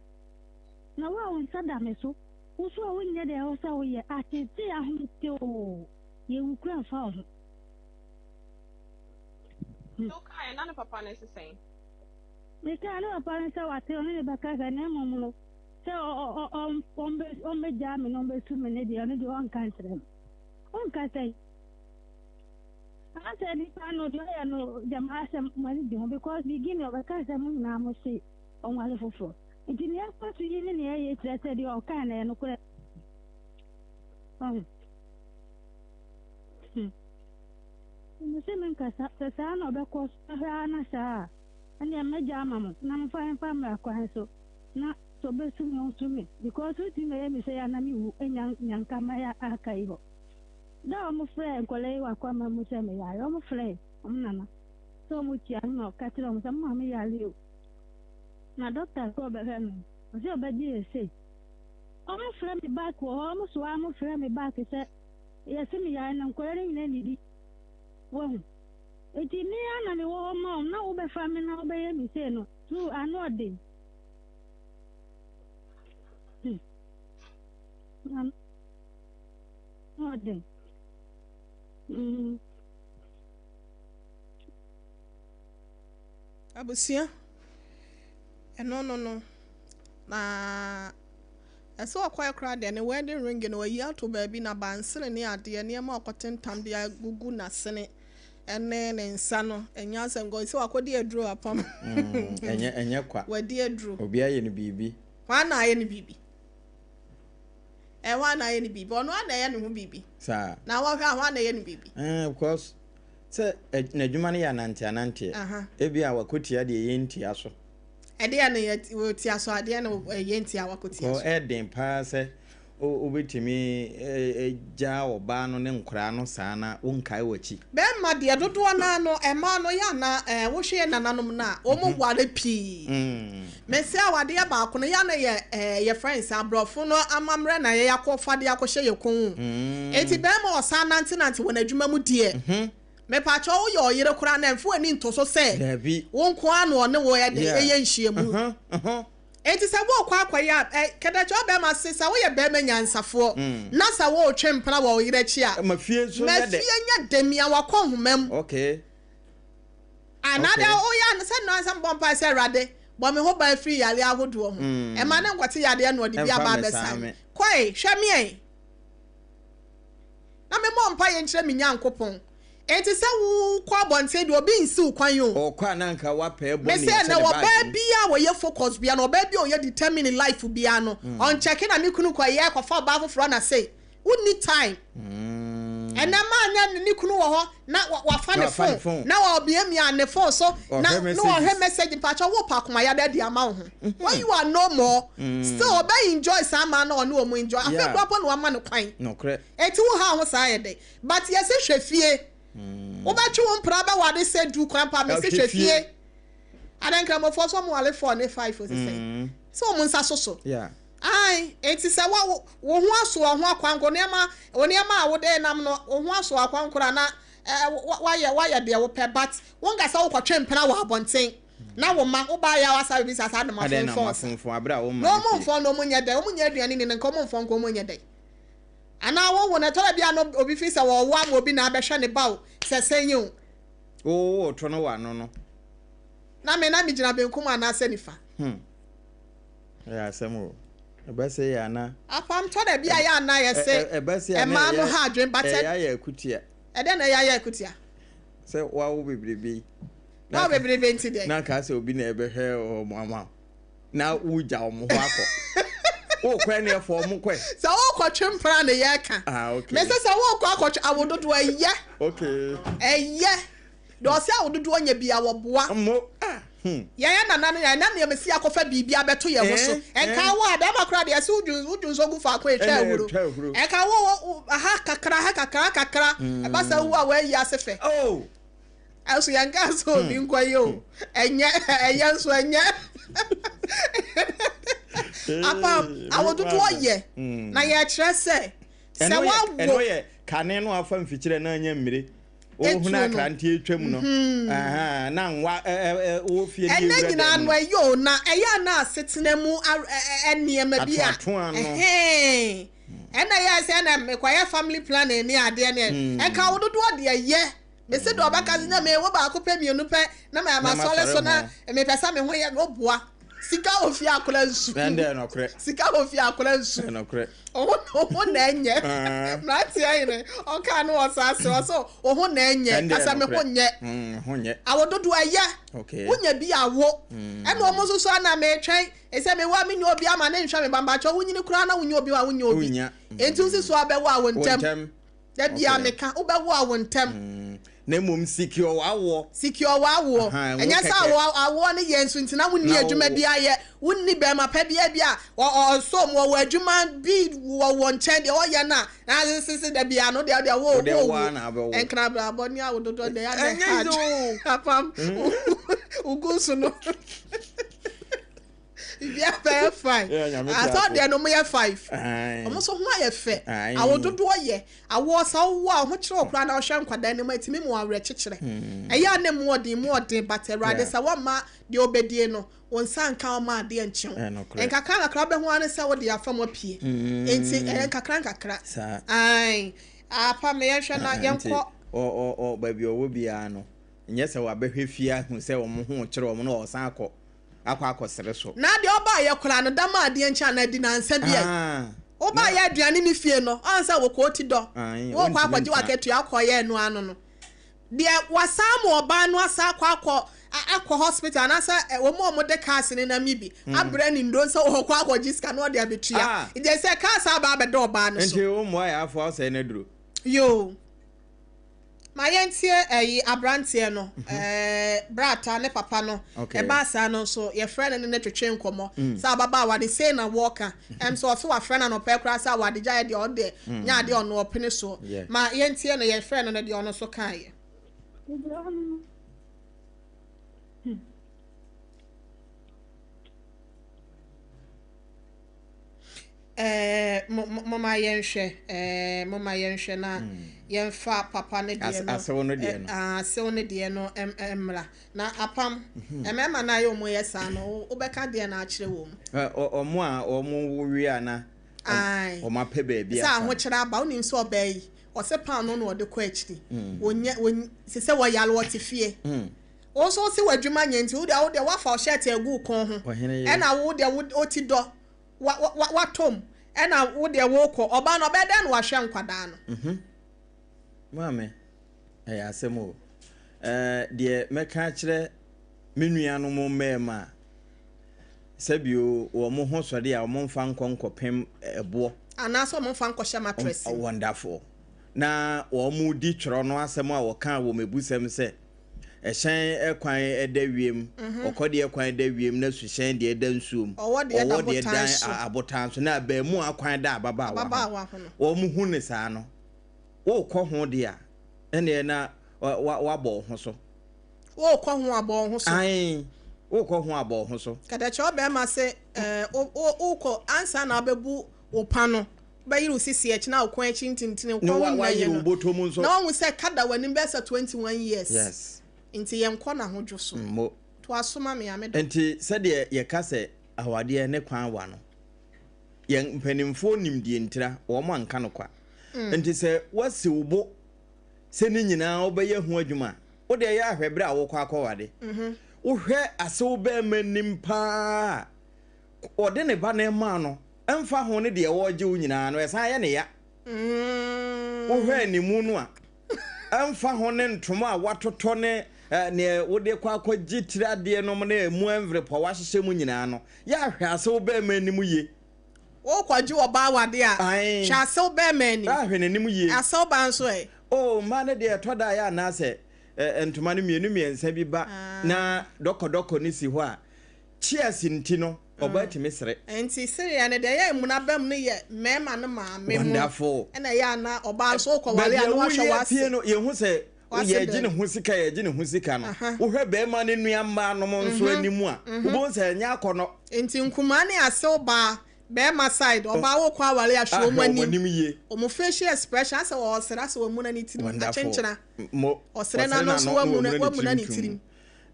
Speaker 3: Na wo a wo nsa da me so, wo nso a wonyɛ deɛ ɛwɔ sɛ woyɛ, ateetee ahomete oo, yɛwu koraa mfa wo ho.
Speaker 4: Nti wokaeɛ na ne papa no se sɛn?
Speaker 3: Mekaa ne papa no sɛ wate ɔne ne bɛkasa na mmom no sɛ ɔmbɛgyaa me na ɔmbɛsu me ne deɛ ɔno deɛ ɔnka nkyerɛ me. Ɔnka sɛn? Asɛ nipa no deɛ ɔyɛ no gyama asɛ mo ani gye ho because beginning ɔbɛka sɛ mo nyinaa mo se ɔnwale foforɔ. Nti nea ɛkɔ so yi ne nea ɛyɛ kyerɛ sɛ deɛ ɔkae no ɛyɛ nokorɛ. Ɔho. Hmm. Mese menkasa, sɛ saa na ɔbɛkɔ so ahwɛ ara na saa a, ɛnneɛ mɛgya ama mo na momfa mfa mmra kwan so na sɛ ɔbɛsu me ɔnsu me because wotumi bɛyɛ me sei a na mewu nya nyanka mɛyɛ aka yi hɔ. Da a wɔfrɛɛ nkwadaa yi wɔ akwamma mu sɛ meyare, wɔfrɛɛ wɔn nana sɛ wɔkyia no na ɔka kyerɛɛ wɔn sɛ mo maame yare o. Na dɔkta sɛ ɔbɛhwɛ no, ɔsɛ ɔbɛgye yɛ sei. Wɔfrɛ me back wɔ hɔ, wɔn so ara wɔfrɛ me back sɛ yɛse meyare na nkwadaa no nyinaa nnidi. Wahu? Enti me ara na mewɔ hɔ ma wɔn, na wobɛfa me na wobɛyɛ me sei no, true, ano ɔden. Hmm. Ano ɔden. Mm.
Speaker 2: Abusua, ɛno no no, na Ɛsɛ ɔkɔɛ koraa deɛ ne wedding ring no wayi ato baabi na bansere ne adeɛ nneɛma a ɔkɔtentam de agugu n'asene ne ne nsa no ɛnyɛ asɛm kɔ sɛ wakɔdi aduro apam.
Speaker 1: Ɛnyɛ ɛnyɛ kwa.
Speaker 2: Wadi aduro.
Speaker 1: Obi ayɛ no biribi.
Speaker 2: Hwan na ayɛ no biribi? Ɛ hwan na ayɛ no biribi? Ɔno ara na ɛyɛ ne ho biribi.
Speaker 1: Saa.
Speaker 2: Na wɔhwɛ a hwan na ɛyɛ no biribi?
Speaker 1: Ɛɛ because sɛ n'adwuma no yɛ anante ananteɛ. Ebi a wakɔtia deɛ yɛntia so.
Speaker 2: Ɛdeɛ no yɛ wɔtia so adeɛ no ɛyɛ nti a wakɔtia so.
Speaker 1: Ɛyɛ den paa sɛ wobɛtumi gya ɔbaa no ne nkoraa no saa na wonkae w'akyi.
Speaker 2: Bɛɛma deɛ dodoɔ no ara no ɛmaa no yɛ ana ɛɛ wohwɛ yɛ nananom no a wɔn ware pii. Mese awadeɛ baako no yɛ ana yɛ ɛɛ yɛfrɛ no sɛ aborɔfo no amammerɛ na yɛ akɔ fa de akɔhyɛ yɛ kɔn mu. Eti bɛɛma ɔsan nante nante wɔ n'adwuma mu deɛ. Mepakyɛw woyɛ ɔyere koraa na mfa w'ani nto so sɛ wo nko ara na ɔne wo yɛ dɛn yɛ nhyiamu. Enti sɛ worekɔ akɔyɛ a, ɛ, kɛtɛkyɛ ɔbarima se sɛ woyɛ barima nyansafoɔ na sɛ woretwe mpena wɔ wo yere akyi a,
Speaker 1: Ma fie nso
Speaker 2: ma
Speaker 1: nyɛ dɛ.
Speaker 2: fie nyɛ dɛ, mia w'akɔnhoma mu.
Speaker 1: Okay.
Speaker 2: Anaadɛ
Speaker 1: Okay.
Speaker 2: woyɛ a, sɛ nnora sɛ mebɔ mpae sɛ Awurade, bɔ me ho ban firi yareɛ ahodoɔ ho. Mma no nkɔte yadeɛ na ɔde bi
Speaker 1: Ɛmfa
Speaker 2: aba
Speaker 1: mmɛsan
Speaker 2: abɛsan
Speaker 1: me.
Speaker 2: me. Kɔe, hwɛ me ɛ. Na memmɔ mpaeɛ nkyerɛ me Nyankopɔn. Enti sɛ wokɔ abɔnten deɛ obi nsi wo kwan o.
Speaker 1: Ɔkɔ a na anka wapɛ bɔne
Speaker 2: Mese
Speaker 1: ahyɛ
Speaker 2: ɛnɛ
Speaker 1: ne
Speaker 2: ɔbaa
Speaker 1: bag mu.
Speaker 2: biaa a ɔyɛ focus biaa no, ɔbaa biaa a ɔyɛ determine in life biaa no, ɔnkyɛke na me kunu kɔ yɛ kɔfa ɔbaa foforɔ na sei. Wonni time. Ɛnɛ maa nyɛ ne kunu wɔ hɔ na wafa ne phone na ɔmiamia ne phone so na na ɔhwɛ message mpakyɛ wo pa akoma yada adi ama wo ho. When you are no more, still ɔbɛ enjoy saa maa na ɔne wɔn enjoy. Afei kura mpo na wama no kwan. Eti wo ha ho saa yɛ dɛ. But yɛse hwɛ fie. Wobɛtwe wo mpena bɛware sɛ du kwan pa mese hwɛ fie. Adɛn nkramofoɔ so ɔmo ware 4 ne 5 sesɛn. Sɛ ɔmo nsa soso. Ae, enti sɛ wo, wo ho aso wo ho akwankoro, nneɛma, wo nneɛma a wode nam no, wo ho aso akwankoro a na eh, woayɛ, woayɛ deɛ wopɛ, but wonka sɛ wokɔtwe mpena wɔ abɔnten, na wo mma, wo baa yɛ a wasa bɛbisa saa de ma
Speaker 1: Adɛn na
Speaker 2: fomfɔn sa.
Speaker 1: moafomfɔn abere a wo mma
Speaker 2: Na
Speaker 1: no
Speaker 2: wɔn
Speaker 1: fie?
Speaker 2: mfɔn no, wɔn nyɛ dɛn, wɔn nyɛ aduane ni no, nka wɔn mfɔn nka wɔn nyɛ dɛn. Anaa wo wo no, ɛtɔ da bi a no obi fi sɛ wɔwɔ ama obi na abɛhwɛ ne ba o, sɛ sɛn yi o.
Speaker 1: Wo wo to no wɔ ano no.
Speaker 2: Na me na megyina benkum anaasɛ nifa.
Speaker 1: Hmm. Ɛyɛ asɛm o. Ɛbɛsɛ yɛ ana.
Speaker 2: Apam tɔ da bi a yɛ ana yɛ se ɛmaa no ha adwen but.
Speaker 1: Ɛyɛ ayɛ akutia.
Speaker 2: Ɛdɛn na ɛyɛ ayɛ akutia?
Speaker 1: Sɛ wawo bebrebe yi.
Speaker 2: Wawo bebrebe nti dɛn?
Speaker 1: Na kaa sɛ obi na ɛbɛhwɛ wɔn ama na wogya wɔn hɔ akɔ. Wokɔ ɛne ɛfɔ wɔn kɔ.
Speaker 2: Sɛ wokɔ twe mpena na yɛ ka.
Speaker 1: Ah okay.
Speaker 2: Mese sɛ wokɔ akɔtwe awododoɔ ɛyɛ.
Speaker 1: Okay.
Speaker 2: Ɛyɛ. Deɛ ɔsɛ awododoɔ nya bia wɔboa.
Speaker 1: Mo ah hmm.
Speaker 2: Yɛyɛ nana no yɛn na nea mesi akɔfa biribi abɛto yɛn ho so. Ɛnka wo a bɛrima koraa deɛ ɛsɛ wodwu wodwu nso gu faako etwa ahuro. Ɛnka wo ha kakra ha kakra kakra ɛba sɛ wo a wɔayi ase fɛ.
Speaker 1: Oh.
Speaker 2: Ɛnso yɛn ka sɛ obi nkɔ yɛ o. Ɛnyɛ ɛyɛ nso ɛnyɛ. Apam awododoɔ yɛ na yɛkyerɛ sɛ sɛ wawo.
Speaker 1: Ɛno yɛ kane no afa mfikyerɛ na anya mmire. Wohunu akrante atwam no, na nwa wɔ fie ne
Speaker 2: Ɛnɛ
Speaker 1: ewura
Speaker 2: nyinaa
Speaker 1: dan
Speaker 2: no
Speaker 1: mu.
Speaker 2: ɛyɛ o, na ɛyɛ a na asetena mu nneɛma bi a
Speaker 1: Atoatoa no.
Speaker 2: ɛhɛn ɛna ɛyɛ sɛ ɛna mekɔyɛ family planning ne adeɛ ne ɛnka wo dodoɔ deɛ yɛ. Mese deɛ ɔbɛka sɛ nyɛ mewo baako pɛ mmienu pɛ na ma masɔre so na mepɛ sɛ me ho yɛ no boa. Sika wɔ fie akora nsu. Sika wɔ fie akora nsu. Oho na ɛnyɛ. Mmeranteɛ yere ɔkaa no wɔ saa se ɔsɛ oho na ɛnyɛ kasa me ho nyɛ. Awo dodo ɛyɛ. Wonya bi awo. Ɛna ɔmo nso so ana metwɛn ɛsɛ mewɔ a menya obi ama ne nhwɛ me ba mpakyɛ wonyini koraa na wonya obi a wonya obi. Enti wosi so abɛwo awo ntɛm. Da bia meka wobɛwo awo ntɛm.
Speaker 1: Na mmom secure w'awoɔ.
Speaker 2: Secure w'awoɔ. Ɛnyɛ sɛ awoɔ awoɔ no yɛ nso nti na wonni adwuma bi ayɛ. Wonni bɛrima pa bi bi a ɔsɔ mu ɔwɔ adwuma bi wɔ wɔ nkyɛn deɛ ɔyɛ no a na sese da bia no deɛ deɛ wo wo wo. Nkrabrabɔ ne awo dodoɔ deɛ yɛ na ɛha apam ugu so no. Biribiara bɛyɛ fine. Asɔ deɛ no ɔmo yɛ five. Ɔmo nso ho ayɛ fɛ. Awo dodoɔ yɛ. Awoɔ sɛ wowo a ho kyerɛ wo koraa na wohwɛ nkwadaa no mu a ɛtumi mu awerɛkyekyerɛ. Ɛyɛ a na emu ɔden emu ɔden but Awurade sɛ wɔmma deɛ ɔbɛdie no wo nsa nka ɔma adeɛ nkye wo. Nkakra nkakra wobɛhu ara ne sɛ wode afa mu apue. Nti ɛyɛ nkakra nkakra. Ae. Apa me yɛnhwɛ na yɛnkɔ.
Speaker 1: Nti baabi ɔwɔ biara no nyɛ sɛ wabɛhwɛ fie ahu sɛ wɔn ho rekyere wɔn na ɔsan akɔ. akɔ akɔsere so.
Speaker 2: Na deɛ ɔbaeɛ koraa no, da ma adeɛ nkye anaa di nansa bi ɛ. Wobaeɛ aduane ne fie no, ɔn sɛ wokɔ oti dɔ, wokɔ akɔgye w'akatua wokɔyɛ ɛno ano no. Deɛ wasan ama ɔbaa no asan akɔ akɔ akɔ hospital anaasɛ wɔn a wɔde cars no nam yi bi abrɛ no nnuro sɛ ɔkɔ akɔgye sika na ɔde abɛtua. Nti sɛ cars aba abɛda ɔbaa no so.
Speaker 1: Nti wo mmoa yɛ afoa wosɛe no aduro.
Speaker 2: Yoo. Ma yɛntie ɛyi abranteɛ no ɛɛ brata ne papa no ɛbaa saa no nso yɛfrɛ no ne ne twetwe nkɔmɔ sɛ ababaawa no sei na wɔka ɛm sɛ ɔse wafrɛ no anɔpɛ koraa sɛ awade gyaeɛ deɛ ɔno deɛ nyɛ adeɛ ɔno ɔpene soɔ ma yɛntie no yɛfrɛ no no deɛ ɔno nso kaeɛ. Ɛɛ mo mo moma yɛnhwɛ ɛɛ moma yɛnhwɛ na yɛnfa papa no deɛ no
Speaker 1: Asew no deɛ no.
Speaker 2: Ɛ asew no deɛ no mmra. Na apam, mmarima no a yɛ wɔn yɛ saa no, wobɛka deɛ na akyerɛ wɔn.
Speaker 1: Ɛ wɔn a wɔn we a na wɔn apɛ baabi
Speaker 2: afa. Sɛ ahokyerɛ aba, wonim sɛ ɔbaa yi, ɔsɛ paano na ɔde kɔ akyiri. Wɔnyɛ wɔn sɛ sɛ wɔyare wɔte fie. Wo nso wose w'adwuma nyɛ nti wo deɛ wo deɛ woafa wo shirt agu wo kɔn ho ɛna wo deɛ wo ti dɔ wa wa watɔ mu ɛna wo deɛ wokɔ ɔbaa no ɔbɛyɛ dɛn na wahwɛ nkwadaa no.
Speaker 1: Mhm. Maame, ɛyɛ asɛm o. Ɛɛ deɛ mɛka akyerɛ me nuanom mmarima a sɛbio wɔn ho sɔre a wɔn mfa nkɔ nkɔpem ɛboɔ.
Speaker 2: Anaasɛ wɔn mfa nkɔhyɛ mattress mu.
Speaker 1: Wonderful. Na wɔn di twerɛ no asɛm a wɔkaa wɔ mebusɛm sɛ Ɛhyɛn kwan da wiem, ɔkɔdeɛ kwan da wiem na suhyɛn deɛ da nsuom.
Speaker 2: Ɔwɔ deɛ da abotan so.
Speaker 1: Abotan so na abaamua kwan da ababaawa ho. Wɔn hu ne saa no, wokɔ ho deɛ a, ɛnneɛ na wabɔ wo ho so.
Speaker 2: Wokɔ ho abɔ wo ho so.
Speaker 1: Ae, wokɔ ho abɔ wo ho so.
Speaker 2: Kɛtɛkyɛ ɔbɛrima se ɛɛ wokɔ ansa na wabɛbu wo pa no. Wobɛyere wo sisi akyi na wo kɔn akyi ntintini, wo kɔn ho nyinaa yɛ no. Na wahu sɛ ka da w'anim bɛyɛ sɛ 21 years.
Speaker 1: Yes.
Speaker 2: Nti yɛnkɔ n'ahodwo so.
Speaker 1: Mo.
Speaker 2: Toa so ma me a, me dɔ.
Speaker 1: Nti sɛdeɛ yɛka sɛ awadeɛ ne kwan wa no, yɛn mpanimfoɔ nim deɛ ntira, wɔn anka no kwa. Nti sɛ woasi wo bo sɛ ne nyinaa wobɛyɛ ho adwuma a, wo deɛ yɛ ahwɛ berɛ a wokɔ akɔwade. Wohwɛ asew bɛrima anim paa a, ɔde ne ba no maa no, ɛmfa ho ne deɛ ɔregye wo nyinaa no, ɛsan yɛ ne ya. Wohwɛ animu no a, ɛmfa ho ne ntoma a woatotɔ ne neɛ wode kɔ akɔgye tiri adeɛ nom ne ɛmu envelope a woahyehyɛ mu nyinaa no, yɛ ahwɛ asew bɛrima anim yie.
Speaker 2: Wokɔgye ɔbaa awadeɛ a, hwɛ asew bɛrima anim.
Speaker 1: Ahwɛ n'anim yie.
Speaker 2: Asew baa nso ɛ?
Speaker 1: Oh, mmaa no deɛ ɛtɔ da a yɛ anaasɛ ntoma no mmienu mmiɛnsa bi ba na dɔkɔdɔkɔ no si hɔ a, Cheers nti no ɔbaa tumi sere.
Speaker 2: Nti sereɛ no deɛ ɛyɛ mmuna bam no yɛ mmarima no maame mo.
Speaker 1: Wonderful.
Speaker 2: Ɛna ɛyɛ a na ɔbaa nso wokɔ ware a na wahwɛ
Speaker 1: w'ase. Baabi a woyɛ pie no yɛhu sɛ yɛgye ne ho sika yɛgye ne ho sika no wohwɛ barima no nua mmaa nom nso anim a wobɛhu sɛ ɛnyɛ akɔnɔ.
Speaker 2: Nti nkumaa ne asew baa barima side ɔbaa wokɔ aware a hwɛ wɔn anim wɔn facial expression asɛ ɔresere asɛ wamuna ne tirim akyenkyena ɔsere n'ano nso wamuna ne tirim.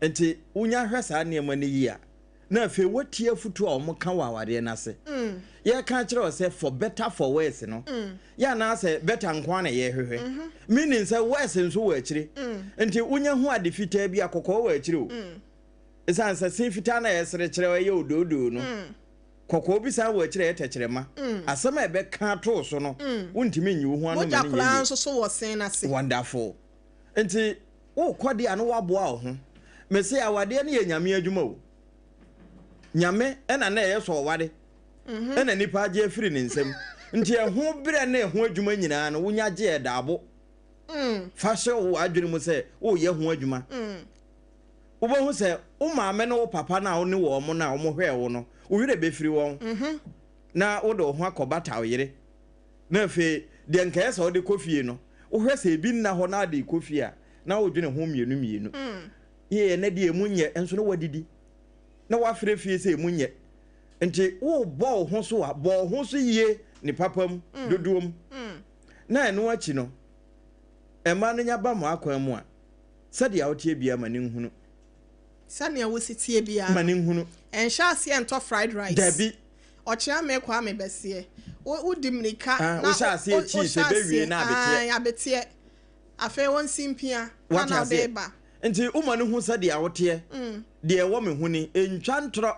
Speaker 1: Nti wonya hwɛ saa nneɛma no yie a. Na afei woatie afotuo a wɔka wɔ awareɛ no ase. Yɛreka akyerɛ wo sɛ for better for worse no, yɛ anaasɛ better nko ara na yɛrehwehwɛ. Meaning sɛ worse nso wɔ akyire. Nti wonya hu ade fitaa bi a, kɔkɔɔ wɔ akyire o. Ɛsiane sɛ se fitaa no a yɛsere kyerɛ ɛyɛ odoodoo no, kɔkɔɔ bi san wɔ akyire a ɛyɛ tɛkyerɛma. Asɛm a ɛbɛka ato wo so no, wontumi nyi wo ho ano ma
Speaker 2: Mogya
Speaker 1: no nyɛ
Speaker 2: koraa
Speaker 1: yie.
Speaker 2: nso so wɔ se no ase.
Speaker 1: Wonderful. Nti wokɔ deɛ a na woaboa wo ho. Mese awadeɛ no yɛ Nyame adwuma o. Nyame ɛna na ɛyɛ sɛ ɔware ɛna nipa agye afiri ne nsam. Nti ɛho berɛ ne ɛho adwuma nyinaa no wonya gye ɛdaabo. Fa hyɛ wo adwene mu sɛ woyɛ ho adwuma. Wobɛhu sɛ wo maame ne wo papa no a wo ne wɔn no a wɔhwɛɛ wo no, wo werɛ bɛfiri wɔn na wode wo ho akɔbata wo yere. Na afei deɛ nka ɛyɛ sɛ wode kɔ fie no, wohwɛ sɛ ebi nna hɔ na ade rekɔ fie a, na wodwene ho mmienu mmienu. Yee, ɛnnɛ deɛ emu nyɛ, nso na woadidi. Na woafrɛ fie sɛ emu nyɛ. Nti worebɔ wo ho so a, bɔ wo ho so yie ne papa mu, dodoɔ mu. Na ɛno akyi no, mmaa no nya ba mo akwan mu a, sɛdeɛ woteɛ biara ma no nhunu.
Speaker 2: Sɛnea wosi teɛ biara
Speaker 1: Ma no nhunu.
Speaker 2: Ɛnhyɛ aseɛ ntɔ fried rice.
Speaker 1: Dabi.
Speaker 2: Ɔkyea me Kwame bɛseɛ. Wo wodi mmirika
Speaker 1: Ah,
Speaker 2: na
Speaker 1: wohyɛ aseɛ
Speaker 2: wo
Speaker 1: kyii sɛ
Speaker 2: wohyɛ
Speaker 1: bɛwie
Speaker 2: aseɛ
Speaker 1: na abeteɛ.
Speaker 2: ae abeteɛ. Afei wonsi mpia na
Speaker 1: Wate
Speaker 2: na wode
Speaker 1: aseɛ?
Speaker 2: reba.
Speaker 1: Nti woma no hu sɛdeɛ woteɛ. Deɛ ɛwɔ me ho ni. Ntwa ntorɔ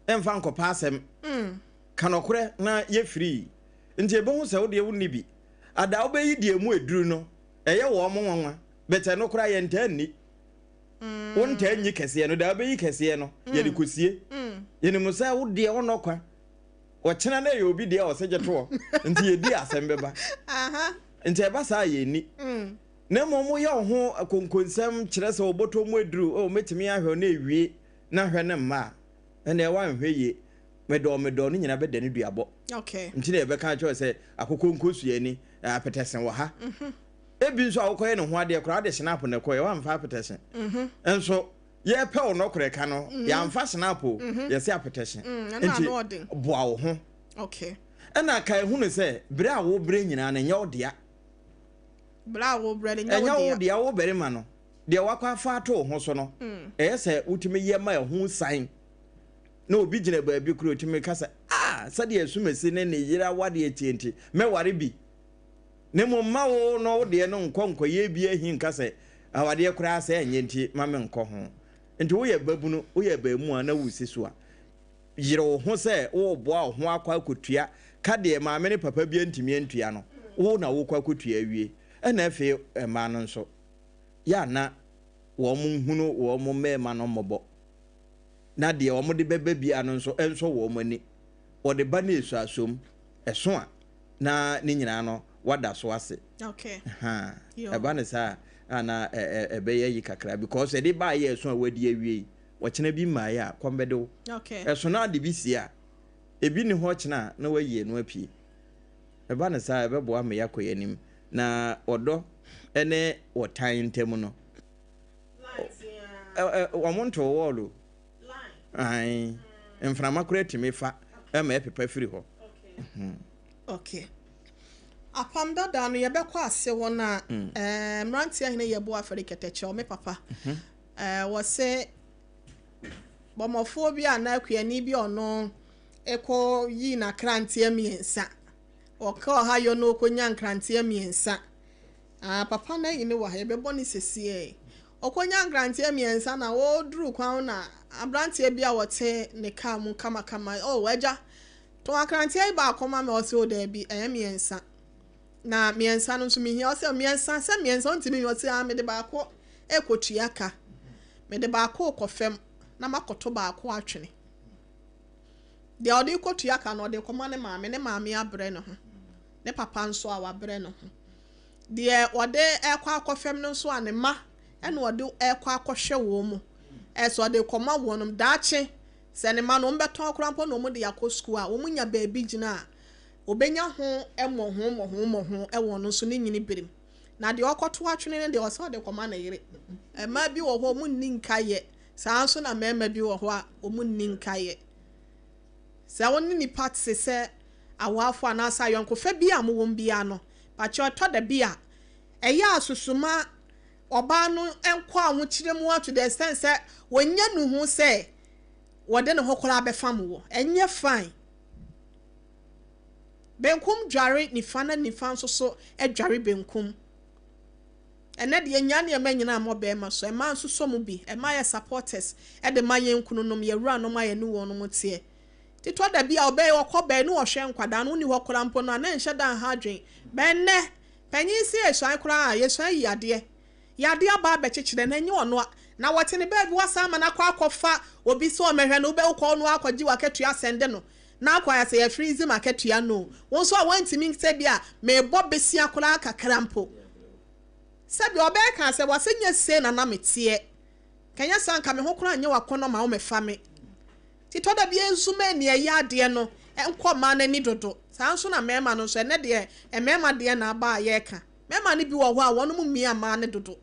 Speaker 1: mfa nkɔpɛ asɛm. Ka nɔkorɛ na yɛ firii. Nti ɛbɛhu sɛ wodeɛ wonni bi. Ada wobɛyi deɛ ɛmu ɛduru no, ɛyɛ wɔn nwanwa. But ɛno koraa yɛntaa nni. Wontaa nyi kɛseɛ no, daa wobɛyi kɛseɛ no, yɛde kɔsie. Yɛnim sɛ wo deɛ wonnɔ kwa. Ɔkyena na ɛyɛ obi deɛ a ɔsɛ gye toɔ. Nti yɛdi a asɛm bɛba. Nti ɛba saa a yɛnni. Na mmom woyɛ wo ho konkonsɛm kyerɛ sɛ wo bɔtɔ mu aduru, oh mɛtumi ahwɛ wo na ɛwie na hwɛ no mma a, ɛnneɛ woanhwɛ yie. Medɔɔ medɔɔ no nyinaa bɛda ne duabɔ. Nti na yɛbɛka akyerɛ wo sɛ akokɔ nkosua ni, apɛtɛse wɔ ha. Ebi nso a wokɔyɛ ne ho adeɛ koraa wode snap na ɛkɔeɛ woamfa apetɛhye. Nso yɛpɛ wo nɔkorɛ ka no yɛamfa snap o yɛse apetɛhye. Nti boa wo ho. Ɛna kae hunu sɛ berɛ a wobrɛ nyinaa no ɛnyɛ wo dea.
Speaker 2: Berɛ a wobrɛ no ɛnyɛ
Speaker 1: wo dea. Wo barima no deɛ wakɔ afa ato wo ho so no ɛyɛ sɛ wotumi yɛ ma ɛho san na obi gyina baabi koraa otumi ka sɛ ah sɛdeɛ Asumasi ne ne yere awadeɛ teɛ nti mɛware bi. Na mmom mma wo no wo deɛ no nkɔ nkɔyɛ bi ahi nka sɛ, Awadeɛ koraa sɛ ɛnyɛ nti ma menkɔ ho. Nti woyɛ babunu, woyɛ abaamua na woresi so a, yere wo ho sɛ woreboa wo ho akɔ akɔtua ka deɛ maame ne papa bi antumi antua no, wo na worekɔ akɔtua awie. Ɛna afei mmaa no nso, yɛ a na wɔn nhunu wɔn mmarima no mmɔbɔ, na deɛ wɔde bɛba biara no nso nsɔ wɔn ani. Wɔde ba no ɛsuasuom, ɛso a, na ne nyinaa no wada so ase.
Speaker 2: Okay.
Speaker 1: Ɛba ne saa a na ɛbɛyɛ yi kakra because ɛde baa yɛ ɛso a wadi awie yi ɔkyena bi mmaeɛ a kɔm bɛde wo.
Speaker 2: Okay.
Speaker 1: Ɛso no ade bi sie a ebi ni hɔ kyena a na wayi ɛno apue. Ɛba ne saa a ɛbɛboa ma yɛakɔ yɛn anim na ɔdɔ ne ɔtan ntam no wɔn ntoo wɔɔl o. Ae, mframa koraa tumi fa ma ɛpepa firi hɔ.
Speaker 2: Okay. Apam dada no yɛbɛkɔ ase hɔ na mm. eh, mmeranteɛ hene yɛbo afɛre kɛtɛkyɛw me papa mm -hmm. eh, wɔse bɔmmɔfoɔ bi a na akuani bi ɔno ɛkɔ yii n'akranteɛ mmiɛnsa ɔka ɔha yɔ no ɔkɔnya nkranteɛ mmiɛnsa Ah papa no ayi no wɔ ha yɛbɛbɔ no sesiei. Ɔkɔnya nkranteɛ mmiɛnsa na ɔreduru kwan ho na abranteɛ bi a ɔte ne kaa mu kamakama oh agya tɔn akranteɛ yi baako ma me ɔse oh daabi ɛyɛ mmiɛnsa na mmiɛnsa no nso mehia ɔse mmiɛnsa sɛ mmiɛnsa ɔntumi nyɛ ɔse ah mede baako ɛkɔtua ka mede baako rekɔ fam na makɔto baako atwene deɛ ɔde rekɔtua ka no ɔde rekɔma ne maame ne maame abrɛ ne ho ne papa nso a wabrɛ ne ho. Deɛ ɔde rekɔ akɔfɛm no nso a ne mma na ɔde rekɔ akɔhwɛ wɔn mu. Ɛsɛ ɔde rekɔma wɔn daakye sɛ ne mma no wɔbɛtɔn koraa mpo na wɔde akɔ sukuu a wɔnya baabi gyina a wɔbɛnya ho mmɔho mmɔho mmɔho wɔ ɔno nso ne nyini berem. Na deɛ ɔkɔto atwene no deɛ ɔsɛ ɔde kɔma ne yere. Mmaa bi wɔ hɔ wɔnni nkaeɛ saa nso na mmarima bi wɔ hɔ a wɔnni nkaeɛ. Sɛ wo ne nipa te sɛ awaafo anaasɛ ayɔnkofa bi a mowɔ mu biara no, pakyɛ ɛtɔ da bi a, ɛyɛ a susu ma ɔbaa no nkɔ ahokyerɛ mu to the extent sɛ wɔnya nuhu sɛ wɔde ne ho koraa bɛfam wo. Ɛnyɛ fine. Benkum dware nifa na nifa nso so dware benkum. Ɛnɛ deɛ nya nneɛma nyinaa mmɔ bɛrima so. Mmaa nso sɔ mu bi. Mmaa yɛ supporters de ma yɛn kununom, yɛn wuranom a yɛne wɔn teɛ. Titɔ da bi a ɔbɛyɛ ɔkɔ bɛn ne ɔhwɛ nkwadaa no, wonni hɔ koraa mpo no a, na nhyɛ da nha adwen. Bɛn nnɛ, panyin si yɛsuan koraa a, yɛsuan yi adeɛ. Yɛade aba abɛkyekyerɛ na ɛnyɛ ɔno a. Na wɔte ne baabi wasan ama no akɔ akɔfa obi sɛ ɔmɛhwɛ no, wobɛ wokɔ no akɔgye w'akatua asɛnde no. Na akɔ ayɛ sɛ yɛfiri zim akatua no. Wo nso a woantumi sɛ bi a meebɔ besia koraa kakra mpo. Sɛbi ɔbɛyɛ ka sɛ wɔsɛ nyɛ sei na na meteɛ. Kɛnyɛ saa nka me ho koraa nyɛ wakɔnɔ ma wo mɛfa me. Nti tɔ da bi nso ma ani ɛyɛ adeɛ no nkɔ mmaa n'ani dodo. Saa nso na mmarima no nso, ɛnɛ deɛ mmarima deɛ na aba a yɛreka. Mmarima no bi wɔ hɔ a wɔn mmia mmaa no dodo.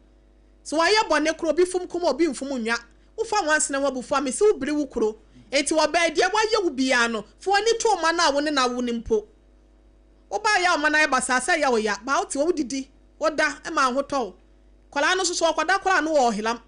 Speaker 2: Sɛ wɔayɛ bɔne koro, obi fom kum, obi mfom nwa. Wofa nwansena ho abufuo a, mesi wo bere wo kuro. Enti ɔbaa deɛ wayɛ wo biara no, fa w'ani to ɔma no a wo ne no awo no mpo. Wobaa yɛ a ɔma no ayɛ basaa sɛ ɛyɛ wo ya, baa wote hɔ wodidi, woda ma ahotɔ wo. Nkwadaa no nso so wɔkɔda koraa no wɔ ɔhelam.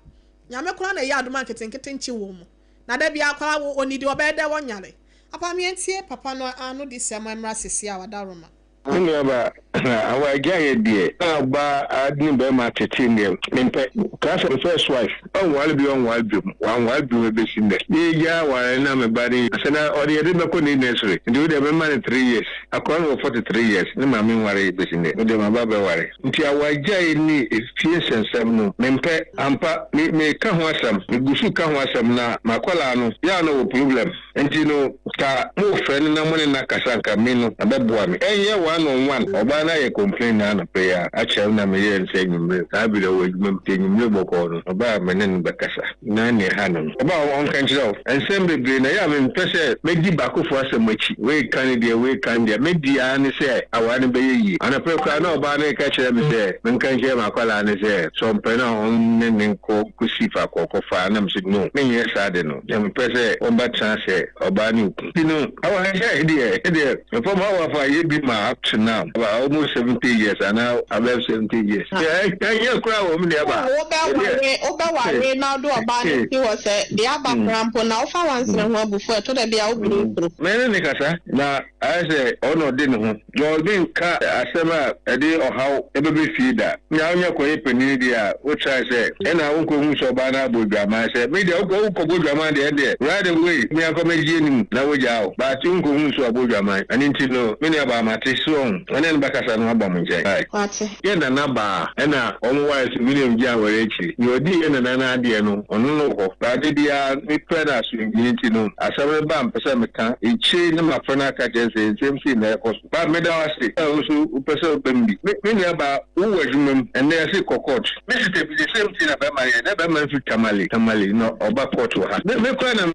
Speaker 2: Nyame koraa na ɛyɛ adom a nketenkete nkye wɔn mu. Na da biara koraa wo ɔnidi ɔbɛyɛ dɛ wɔnyare. Apa meɛntie papa no ano di sɛm ɛmmra sese a wadaworoma.
Speaker 4: Me nuaba, awaregyaeɛ deɛ, na ɔbaa ne barima tete deɛ, mempɛ. Kaa sɛ me first wife, ɔnware bio ɔnware biom, wanware biom ɛbɛsi nnɛ. Yɛgyaa aware na me ba no sɛ na ɔde yɛde bɛkɔ ne nursery, nti wo deɛ mɛma no 3 years. Akwadaa no wɔ 43 years, ne maame nwaree bɛsi nnɛ, me deɛ maba bɛware. Nti awaregyaeɛ ne efie nsɛnsɛm no, mempɛ. Ampa, me meka ho asɛm, megu so ka ho asɛm na m'akwadaa no, yɛ a na ɔwɔ problem. Nti no, ka mofrɛ no na mo ne no akasa nka me no ɛbɛboa me. Ɛnyɛ one on one, ɔbaa no ayɛ complain na anɔpa yi a akyerɛ me na meyɛɛ no sɛ anwummere, saa bere ɔwɔ adwuma mu nti anwummere bɔkɔɔ no ɔbaa a me ne no bɛkasa na nea ɛha no no ɔbaa a ɔnka nkyerɛ wo. Nsɛm bebree na ɛyɛ a mempɛ sɛ mɛdi baakofoɔ asɛm akyi, wei ka ne deɛ wei ka ne deɛ, me deɛ ara ne sɛ aware no bɛyɛ yie. Anɔpa yi koraa na ɔbaa no reka kyerɛ me sɛ menka nkyerɛ m'akwadaa no sɛ sɛ ɔmpɛ no a ɔne no nkɔ kɔsi faako a ɔkɔfa na mese no menyɛ saa ade no. Na mepɛ sɛ wɔbɛtena sɛ ɔbaa ne okunu. Nti no, awaregyae deɛ, ɛdeɛ, mfa ma wafa yɛ bi ma up to now, about almost 70 years anaa above 70 years. Ɛnyɛ koraa wɔ me nua baa.
Speaker 5: Wobɛware, wobɛware na wode ɔbaa no si hɔ sɛ deɛ aba koraa mpo na wofa wansene ho abufuo a, ɛtɔ da bi a wobere wo kunu.
Speaker 4: Me ne no kasa, na ayɛ sɛ ɔno na ɔde ne ho. Na ɔde nka asɛm a ɛde ɔhaw bɛba fie da. Na wonya kɔyɛ panin deɛ a, wo try sɛ ɛna wonkɔhu sɛ ɔbaa no abɔ dwaman sɛ me deɛ wokɔ wokɔbɔ dwaman deɛ ɛndeɛ right away me ankɔ mɛgye anim na wagyaa wo but wonkɔhu sɛ wabɔ dwaman ɛno nti no me nua baa mate so ɔho ɔne no bɛkasa na waba mo nkyɛn bye.
Speaker 5: Wate.
Speaker 4: Yɛ nana baa ɛna wɔn ware so William gye aware akyiri nea ɔdii yɛ nana no adeɛ no ɔno no wɔ hɔ but da biara me pɛ no asomdwie nti no asɛm no ba a mpɛ sɛ meka akyire na mafrɛ no aka kyerɛ no sɛ nsɛm sei na ɛrekɔ so. Ba, meda wo ase sɛ wo nso wopɛ sɛ woba mu bi. Me, me nua baa, wowɔ adwuma mu ɛnnɛ, yɛse kɔ court. Me sister bi, the same thing na bɛrima no yɛ, na bɛrima no firi Tamale, Tamale, na ɔba court wɔ ha. Me, me koraa na.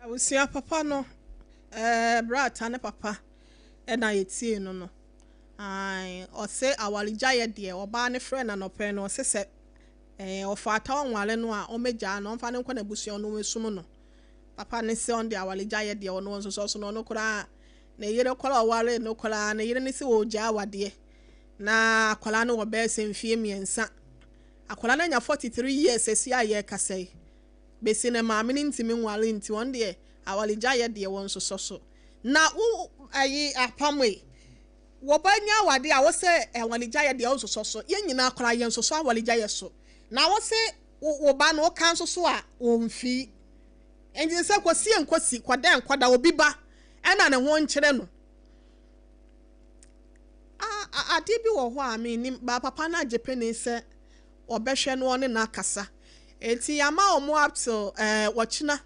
Speaker 2: Abusua papa no eh, bra ta ne papa na yɛtie no no. Ae, ɔse awaregyaeɛ deɛ ɔbaa no frɛ no anɔpɛ no, ɔse sɛ eh, ɔfata ɔnware no a, ɔmmɛgyaa no, ɔmfa no nkɔ n'abusua no ɔmmɛsum no. Papa no se ɔno deɛ awaregyaeɛ deɛ ɔno ɔnsosɔ so no, ɔno koraa ne yere koraa ɔwaree no koraa ne yere no se ɔregyaa awadeɛ na akwadaa no wɔ bɛyɛ sɛ mfie 3. Akwadaa no anya 43 years asi a yɛrekasa yi. Bɛsi no maame no ntumi nware nti ɔno deɛ awaregyaeɛ deɛ wɔnsosɔ so. Na wo ayi apam yi, wɔbɛnya awadeɛ a wosɛ awaregyaeɛ deɛ wonsosɔ so. Yɛn nyinaa koraa yɛnsosɔ awaregyaeɛ so. Na wose wo ba no woka nso so a wɔmfii. Nti sɛ kɔsie nkɔsi, kɔda nkɔda, obi ba ɛna ne ho nkyerɛ no. Adeɛ bi wɔ hɔ a mennim, ba papa no agye pene sɛ ɔbɛhwɛ no ɔne no akasa. Nti yɛama wɔn up till ɔkyena.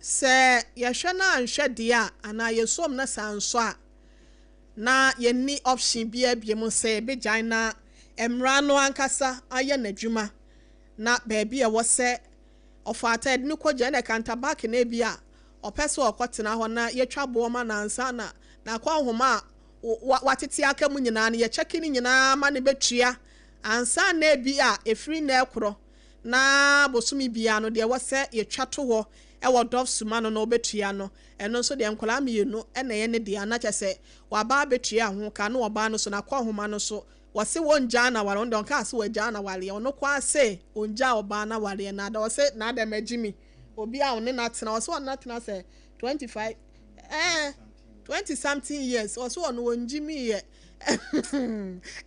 Speaker 2: Sɛ yɛhwɛ no anhwɛ deɛ a, anaa yɛsom no sɛ ansɔ a, na yɛnni option biara biom sɛ yɛbɛgyae na mmara no ankasa ayɛ n'adwuma na baabi a ɛwɔ sɛ ɔfata yɛde no kɔgya ɛna kantabak no ebi a ɔpɛ sɛ ɔkɔtena hɔ na yɛtwa boɔ ma no ansa na n'akɔnhoma a watete aka mu nyinaa no yɛkyɛke no nyinaa ma no bɛtua ansa na ebi a ɛfiri nnɛ korɔ na bosome biara no deɛ ɛwɔ sɛ yɛtwa to hɔ ɛwɔ dɔf suma no na ɔbɛtua no. Ɛno nso deɛ nkwadaa 2 ɛna ɛyɛ ne deɛ, na kyerɛ sɛ waba abɛtua ho ka na ɔbaa no so n'akɔnhoma no so. Wɔse wɔngyaa no aware, ɔno deɛ ɔnkaa se wagyaa no awareɛ, ɔno koraa se ɔngyaa ɔbaa no awareɛ na ada ɔse na adɛn magye mi, obi a ɔne no atena, ɔse ɔne no atena sɛ 25 ɛɛ 20 something years, ɔse ɔno ɔngye mi yɛ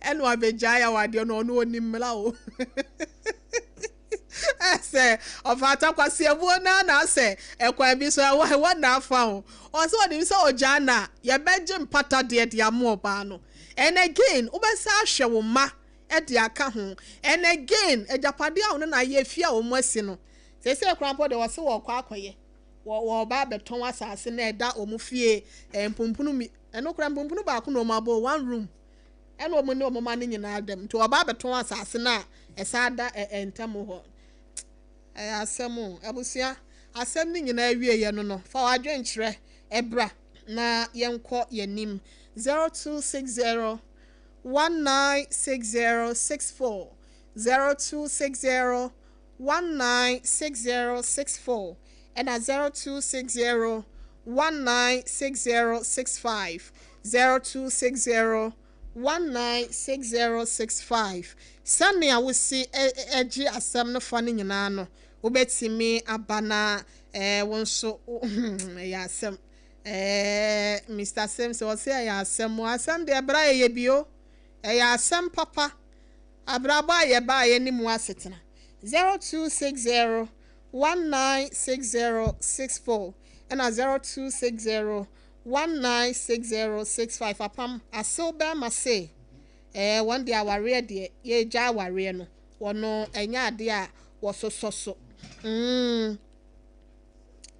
Speaker 2: ɛna wabɛgyae awadeɛ no, ɔno ɔnim mmara o. Ɛsɛ ɔfata kwaseɛbuo no ara na asɛ ɛkwan bi so ɛwɔ ɛwɔ na afa ho. Ɔsɛ ɔnim sɛ ɔgyaa no a yɛbɛgye mpata deɛ de ama ɔbaa no. And again wobɛsan ahwɛ wo mma de aka ho. And again agyapadeɛ a wo ne no ayɛ efie a wɔn asi no seesei koraa mpo deɛ wɔse wɔrekɔ akɔyɛ wɔ wɔreba abɛtɔn asase no a ɛda wɔn fie mpumpunu mi ɛno koraa mpumpunu baako na wɔn abɔ one room. Ɛna wɔn ne wɔn mma no nyinaa da mu. Nti wɔba abɛtɔn asase no a ɛsan da ntam hɔ. Ɛyɛ asɛm o. Abusua, asɛm no nyinaa awieeɛ no no, fa w'adwenkyerɛ bra na yɛnkɔ yɛn anim. 0260 196064 0260 196064 ɛna 0260 196065 0260 196065 Sɛnea wosi gye asɛm no fa no nyinaa no, wobɛtumi aba na wo nso ɛyɛ asɛm. Mister Simpson ɔse ɛyɛ asɛm o, asɛm deɛ bra ɛyɛ bi o, ɛyɛ asɛm papa. Abrabɔ a yɛbaeɛ ne mu asetena. 0260 196064 ɛna 0260 196065 Apam asew bɛɛma se ɛɛ wɔn deɛ awareɛ deɛ yɛgya awareɛ no wɔno ɛnyɛ adeɛ a wɔsosɔ so mm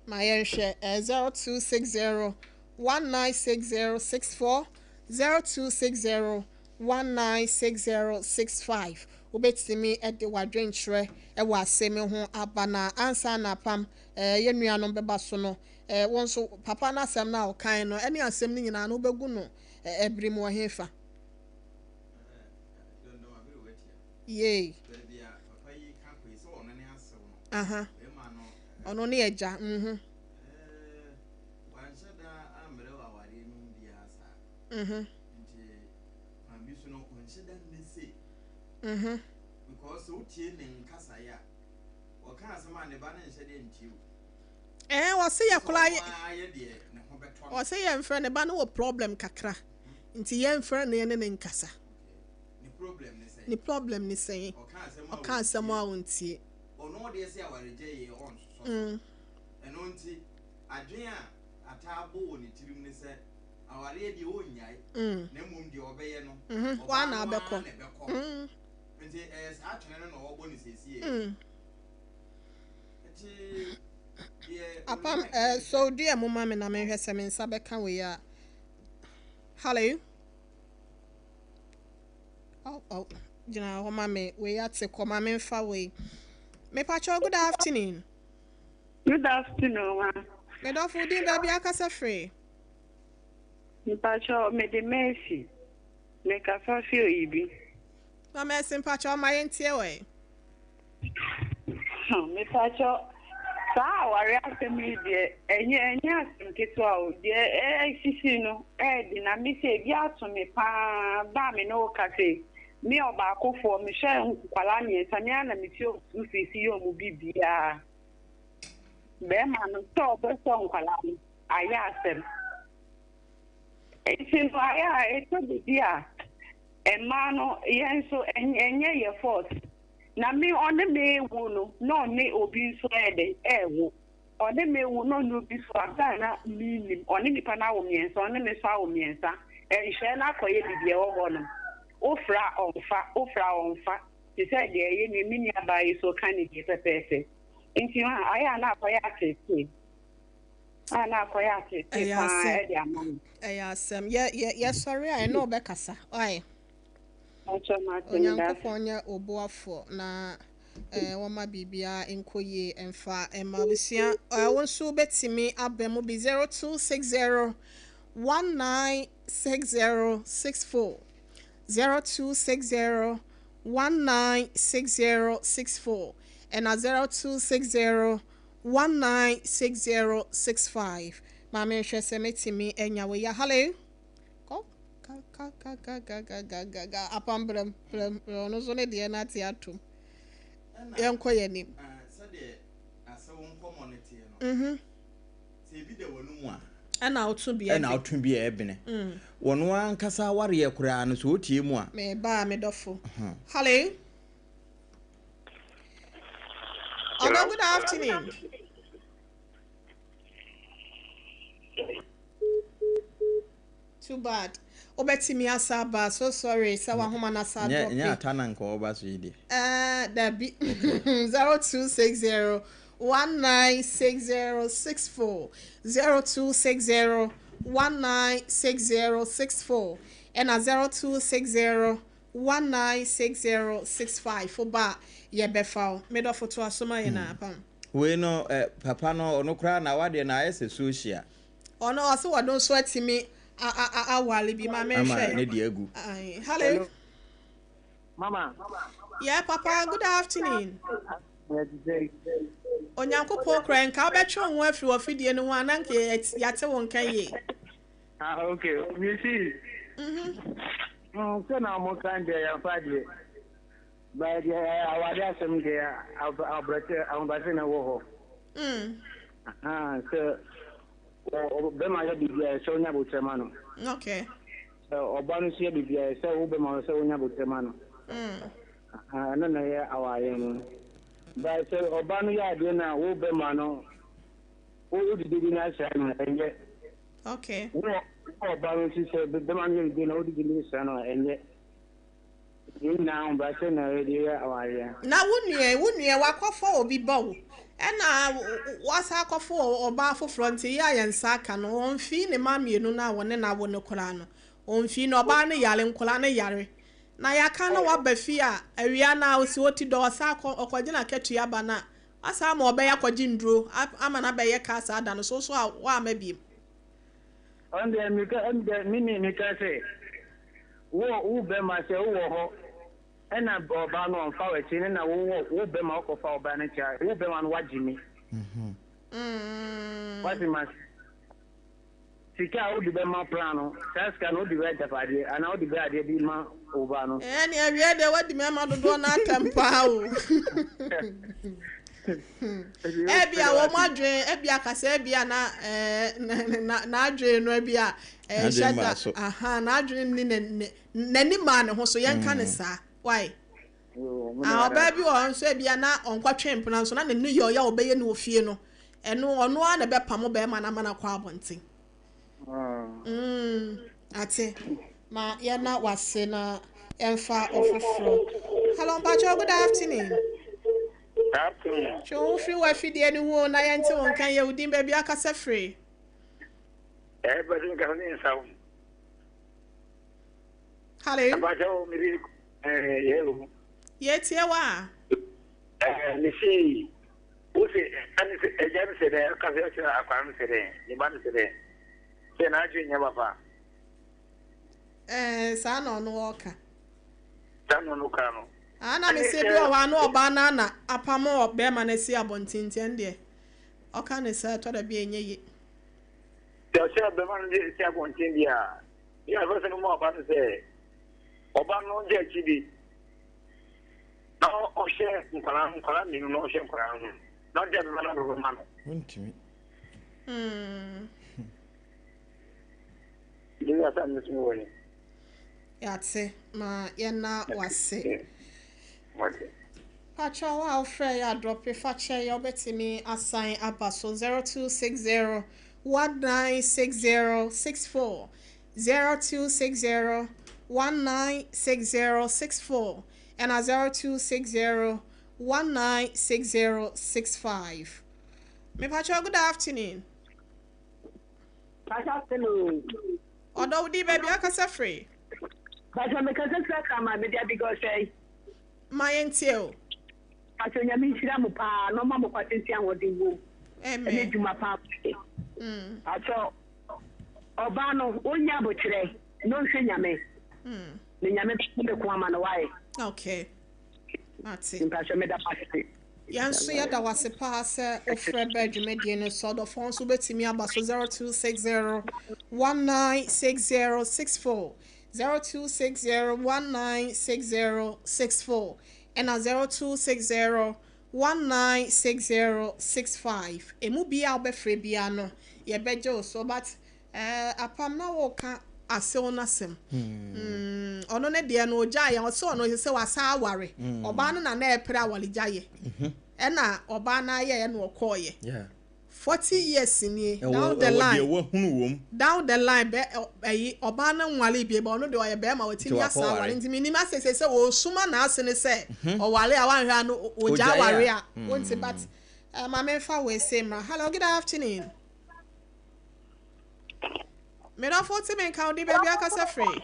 Speaker 2: ma yɛnhwɛ ɛɛ 0260 196064 0260 196065 Wobɛtumi de w'adwenkyerɛ wɔ asɛm yi ho aba na ansa na apam yɛn nuanom bɛba so no, wo nso papa no asɛm no a ɔkae no ne asɛm no nyinaa no wobɛgu no bere mu wɔ hefa? Yei. Aha. Ɔno ne agya. Mhm. Mhm.
Speaker 1: Nti kwan bi so no ɔnhyɛ da nnɛ sei.
Speaker 2: Mhm.
Speaker 1: Because sɛ wotie ne nkasaeɛ a, ɔka asɛm a ne ba no nhyɛ da ntie o.
Speaker 2: Ɛɛ wɔse yɛ koraa yɛ.
Speaker 1: Sɛ ɔno ara yɛ deɛ ne ho bɛtɔ no.
Speaker 2: Ɔse yɛnfrɛ ne ba no wɔ problem kakra nti yɛnfrɛ no yɛne no nkasa.
Speaker 1: Okay. Ne problem ne sɛn?
Speaker 2: Ne problem ne sɛn?
Speaker 1: Ɔka asɛm a
Speaker 2: Ɔka asɛm a ɔntie.
Speaker 1: Ɔno deɛ sɛ awaregyaeɛ ɔnsosɔ so. Ɛno nti adwene a ataa bɔ wɔ ne tirim ne sɛ Awareɛ deɛ ɔnnyae, na mmom deɛ ɔbɛyɛ no, ɔbaa no ara na ɛbɛkɔ. Nti ɛyɛ saa twene no na ɔrebɔ no seesei. Nti deɛ
Speaker 2: Apam, eh, so deɛ mo ma me na menhwɛ sɛ me nsa bɛka wei a. Hello. Oh, oh, gyina hɔ ma me wei ate kɔ ma memfa wei. Mepakyɛw, good afternoon.
Speaker 6: Good afternoon, ma.
Speaker 2: Medɔfo, din baabi akasa firi.
Speaker 6: Mpakyɛw mede Mercy me kasa fi oyibi.
Speaker 2: Ma Mercy mpakyɛw ma yɛn tie wo ɛ.
Speaker 6: Hmm mepakyɛw saa aware asɛm yi deɛ ɛnyɛ ɛnyɛ asɛm ketewa o deɛ ɛsisi no ɛɛden na me sɛ ebi ato me paa ba a me ne wo kasa yi me ɔbaakofoɔ mehwɛ nkwadaa mmiɛnsa me ara na metua wɔn school fees yɛ wɔn biribiara bɛrima no sɛ ɔbɛsɔ nkwadaa no ayɛ asɛm. Nti no ayɛ a ɛtɔ da bi a mmaa no yɛn nso ɛnyɛ yɛ fault. Na me ɔne me rewo no na ɔne obi nso ɛyɛ dɛn ɛrewo. Ɔne me rewo na ɔne obi nso abere a na mennim. Ɔne nipa no awo mmiɛnsa ɔne me nso awo mmiɛnsa. Nhwɛ no akɔyɛ biribi ɛwɔ hɔ nom. Wofrɛ a ɔmfa, wofrɛ a ɔmfa. Te sɛ deɛ ɛyɛ me nuabaa yi nso ka ne deɛ pɛpɛɛpɛ. Nti ayɛ a na akɔyɛ ateetee. A na akɔyɛ ateetee
Speaker 2: Ɛyɛ
Speaker 6: paa
Speaker 2: asɛm.
Speaker 6: de ama me.
Speaker 2: Ɛyɛ asɛm. Yɛ yɛ yɛsɔre a ɛne ɔbɛkasa. Ɔayɛ.
Speaker 6: Mpakyɛ mate meda ase.
Speaker 2: Onyankopɔn nyɛ wo boafoɔ na eh, wɔma biribiara nkɔ yie mfa mma abusua. Eh, wo nso wobɛtumi aba mu bi 0260 196064 0260 196064 ɛna 0260 196065 Ma menhwɛ sɛ mɛtumi anya wei a. Hello? Kɔ. Kakakakakakakaka apam brɛm brɛm brɛm ɔno nso ne deɛ no ate atom. Yɛnkɔ yɛn anim.
Speaker 1: Sɛdeɛ asɛw nkɔmmɔ no teɛ no, sɛ ebi da w'anum a,
Speaker 2: ɛna woto bi
Speaker 1: ɛna woto bi a ɛbene. Wɔn ankasa awareɛ koraa no, sɛ wotie mu a.
Speaker 2: Meba a medɔfo. Hello. Hello, good afternoon. Too bad. Wobɛtumi asa aba. So sorry sɛ wahoma no asa
Speaker 1: drop. Nyɛ ata na nka ɔba so yi deɛ.
Speaker 2: Ɛɛ dabi. 0260 196064 0260 196064 ɛna 0260 196065 fo ba a yɛbɛfa wo. Medɔfo to aso ma yɛn apam.
Speaker 1: Wei no eh, papa no ɔno koraa na wadeɛ no ayɛ sɛ social.
Speaker 2: Ɔno ɔse wɔno nso atumi aware bi ma menhwɛ.
Speaker 1: Ama ne deɛ agu.
Speaker 2: Hello.
Speaker 7: Mama.
Speaker 2: Yeah, papa, good afternoon. Onyankopɔn kura nka wobɛtwe wo ho afiri wɔ no ho a na nka yɛate wo nka yie.
Speaker 7: Ah, okay. You see. Sɛ na mo kan deɛ yɛmfa deɛ. But deɛ awade asɛm deɛ abrɛkyɛ ahobrɛase na ɛwɔ hɔ. Sɛ bɛma yɛ biribi a ɛsɛ wonya abotrɛ ma no.
Speaker 2: Okay.
Speaker 7: Sɛ ɔba no nso yɛ biribi a ɛsɛ wo bɛma sɛ wonya abotrɛ ma no. Ɛno na ɛyɛ awareɛ no. But sɛ ɔba no yɛ adeɛ no a wo bɛma no wode biribi no asra no ɛnyɛ.
Speaker 2: Okay.
Speaker 7: Wo ɔba no nso sɛ bɛma no yɛ biribi na wode biribi no sra no a ɛnyɛ. Yɛn nyinaa ahobrɛase na yɛde yɛ awareɛ.
Speaker 2: Na wo nua yi, wo nua yi, wakɔfa obi ba o, ɛna wasan akɔfa ɔbaa foforɔ nti yɛ a yɛn nsa aka no, ɔmfii ne mma mmienu no a wɔne no awo no koraa no, ɔmfii no, ɔbaa no yare, nkwadaa no yare. Na yɛaka na waba fie a, awia no a ɔsi ɔti dɔ, ɔsan kɔ, ɔkɔgye n'akatua ba no a, wasan ama ɔbɛyɛ akɔgye nnuro ama no abɛyɛ kaa saa da no, so so a woamma biem.
Speaker 7: Ɔno deɛ meka, ɛno deɛ me ne meka sɛ. Wo wo bɛma sɛ wo wɔ hɔ ɛna ɔbaa no ɔnfa w'akyi ne na wo wɔ wo bɛma wo kɔfa ɔbaa no akyi a wo bɛma no wagye mi. Wate ma sika a wode bɛma plan no saa sika no wode bɛ agyapadeɛ anaa wode bɛ adeɛ bi ma wo ba no.
Speaker 2: Ɛne awie deɛ wadi mɛma dodoɔ no atɛm paa o. Ebia wɔn adwene, ebia kasa, ebia na ɛɛ n'adwene no ebia ɛnhyɛ da, aha n'adwene ni ne n'ani maa ne ho so yɛnka ne saa why? Ah, ɔbaa bi wɔ hɔ nso ebia na ɔnkɔtwe mpena nso na ne ne yɛ ɔyɛ a ɔbɛyɛ no wɔ fie no ɛno ɔno ara na ɛbɛpamo bɛrima no ama no akɔ abɔnten. Mm, ate. Ma yɛna wase na yɛmfa ɔfoforɔ. Hello, mpakyɛw, good afternoon.
Speaker 8: Afternoon.
Speaker 2: Twe wo ho firi w'afidie no ho na yɛnte wo nka yɛ wo din baabi akasa firi.
Speaker 8: Ɛɛ bɛsi nkasa ne nsa ho.
Speaker 2: Hello.
Speaker 8: Mpakyɛw, mede ɛɛ yɛ o.
Speaker 2: Yɛtie wa.
Speaker 8: Ɛɛ mesi Wose ɛne sɛ agya no sɛ dɛn ɔka sɛ ɔkyerɛ akwaa no sɛ dɛn ne ba no sɛ dɛn sɛ n'adwene nyɛ papa.
Speaker 2: Ɛɛ saa na ɔno ɔka.
Speaker 8: Saa na ɔno ka no.
Speaker 2: Aa na mese bi wɔ hɔ a na ɔbaa no ana apam bɛrima no asi abɔnten nti ɛno deɛ ɔka ne saa ɛtɔ da bi a ɛnyɛ ye.
Speaker 8: Sɛ ɔhyɛ bɛrima no de si abɔnten deɛ a yɛ afɛ sɛ no ma ɔba no sɛ ɔba no gye akyi bi. Na ɔhwɛ nkwadaa no nkwadaa mmienu na ɔhwɛ nkwadaa no na ɔde abɛma no abɛma no.
Speaker 1: Wontumi.
Speaker 8: Ɛdi asa mi nso wɔ ni.
Speaker 2: Yate ma yɛna wase. Pakyɛ wo a wofrɛ yɛ adrɔpe fa kyɛ yɛ wobɛtumi asan aba so 0260 196064 0260 196064 ɛna 0260 196065. Mepakyɛw good afternoon.
Speaker 9: Good afternoon.
Speaker 2: Ɔdɔ wo din baabi akasa firi.
Speaker 9: Pakyɛ mekasa firi Akraman mede Abigail Sɛe.
Speaker 2: Ma yɛntie o.
Speaker 9: Pakyɛ Nyame nhyira mo paa na ɔma mo kwa tenten ahoɔden wom.
Speaker 2: Amen.
Speaker 9: Ɛne adwuma paa mo yɛ. Pakyɛ ɔbaa no ɔnya abokyerɛ na ɔnhwɛ Nyame. Na Nyame bɛko ne ko ama no why.
Speaker 2: Okay. Mate.
Speaker 9: Mpakyɛ meda mo ase.
Speaker 2: Yɛn nso yɛda wo ase paa sɛ wofrɛ baa dwumadie no so. Ɔdɔfoɔ nso wobɛtumi aba so 0260 196064, 0260 196064 ɛna 0260 196065. Ɛmu biara a wobɛfrɛ biara no yɛbɛgye wo so but eh, apam na woka asew no asɛm. Mm, ɔno ne deɛ no ɔgyaeɛ, ɔsɛ ɔno sɛ wasa aware. Ɔbaa no na na ɛpere awaregyaeɛ. Ɛna ɔbaa no ayɛɛ na ɔkɔɔyɛ. 40 years nie, down the line. Down the line, bɛ ɛyi ɔbaa no nware bie, ba ɔno deɛ ɔyɛ bɛrima watumi asa aware. Nti menim asɛ sɛ sɛ ɔsuma n'ase ne sɛ ɔware a wanhwɛ a no ɔgya aware a. Wonti but eh, ma memfa wei se mmra. Hello, good afternoon. Medɔfo te me nka wo din baabi akasa firi.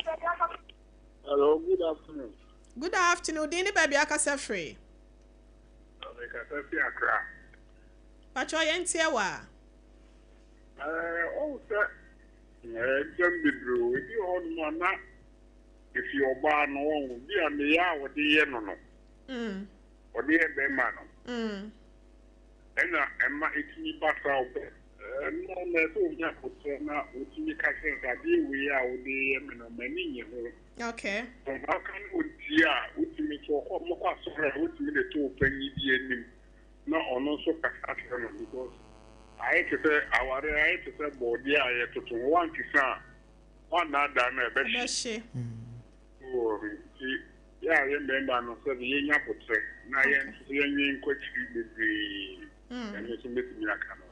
Speaker 10: Hello, good afternoon.
Speaker 2: Good afternoon, din ne baabi akasa firi.
Speaker 10: Mekasa fi Accra.
Speaker 2: Patrɔ yɛn tiɛ wa.
Speaker 10: Ɛɛ ɔwɔ sɛ nsɛm bebree o ebi wɔ hɔnom a na efi ɔbaa no wɔn bi a ne yɛ a wɔde yɛ no no. Ɔde yɛ bɛrima no. Ɛna ɛma etumi ba saa ɔbɛ ɛno na ɛsɛ onya abotrɛ na otumi ka kyerɛ sɛ adeɛ wei a wode yɛ me no m'ani nye ho.
Speaker 2: Okay.
Speaker 10: Sɛ ɔka ne ɔntie a wotumi nso ɔkɔ mokɔ asɔre a wotumi de to ɔpanyin bi anim na ɔno nso kasa kyerɛ no because ayɛ te sɛ aware ayɛ te sɛ bɔɔdeɛ a yɛtoto ho wankesa a wannaadaa no a ɛbɛhye.
Speaker 2: Ɛbɛhye.
Speaker 10: Nti yɛ a yɛ mmarima no sɛbi yɛnya abotrɛ na yɛn nso yɛnwen nkɔ akyiri bebree ɛno nso mɛtumi aka no.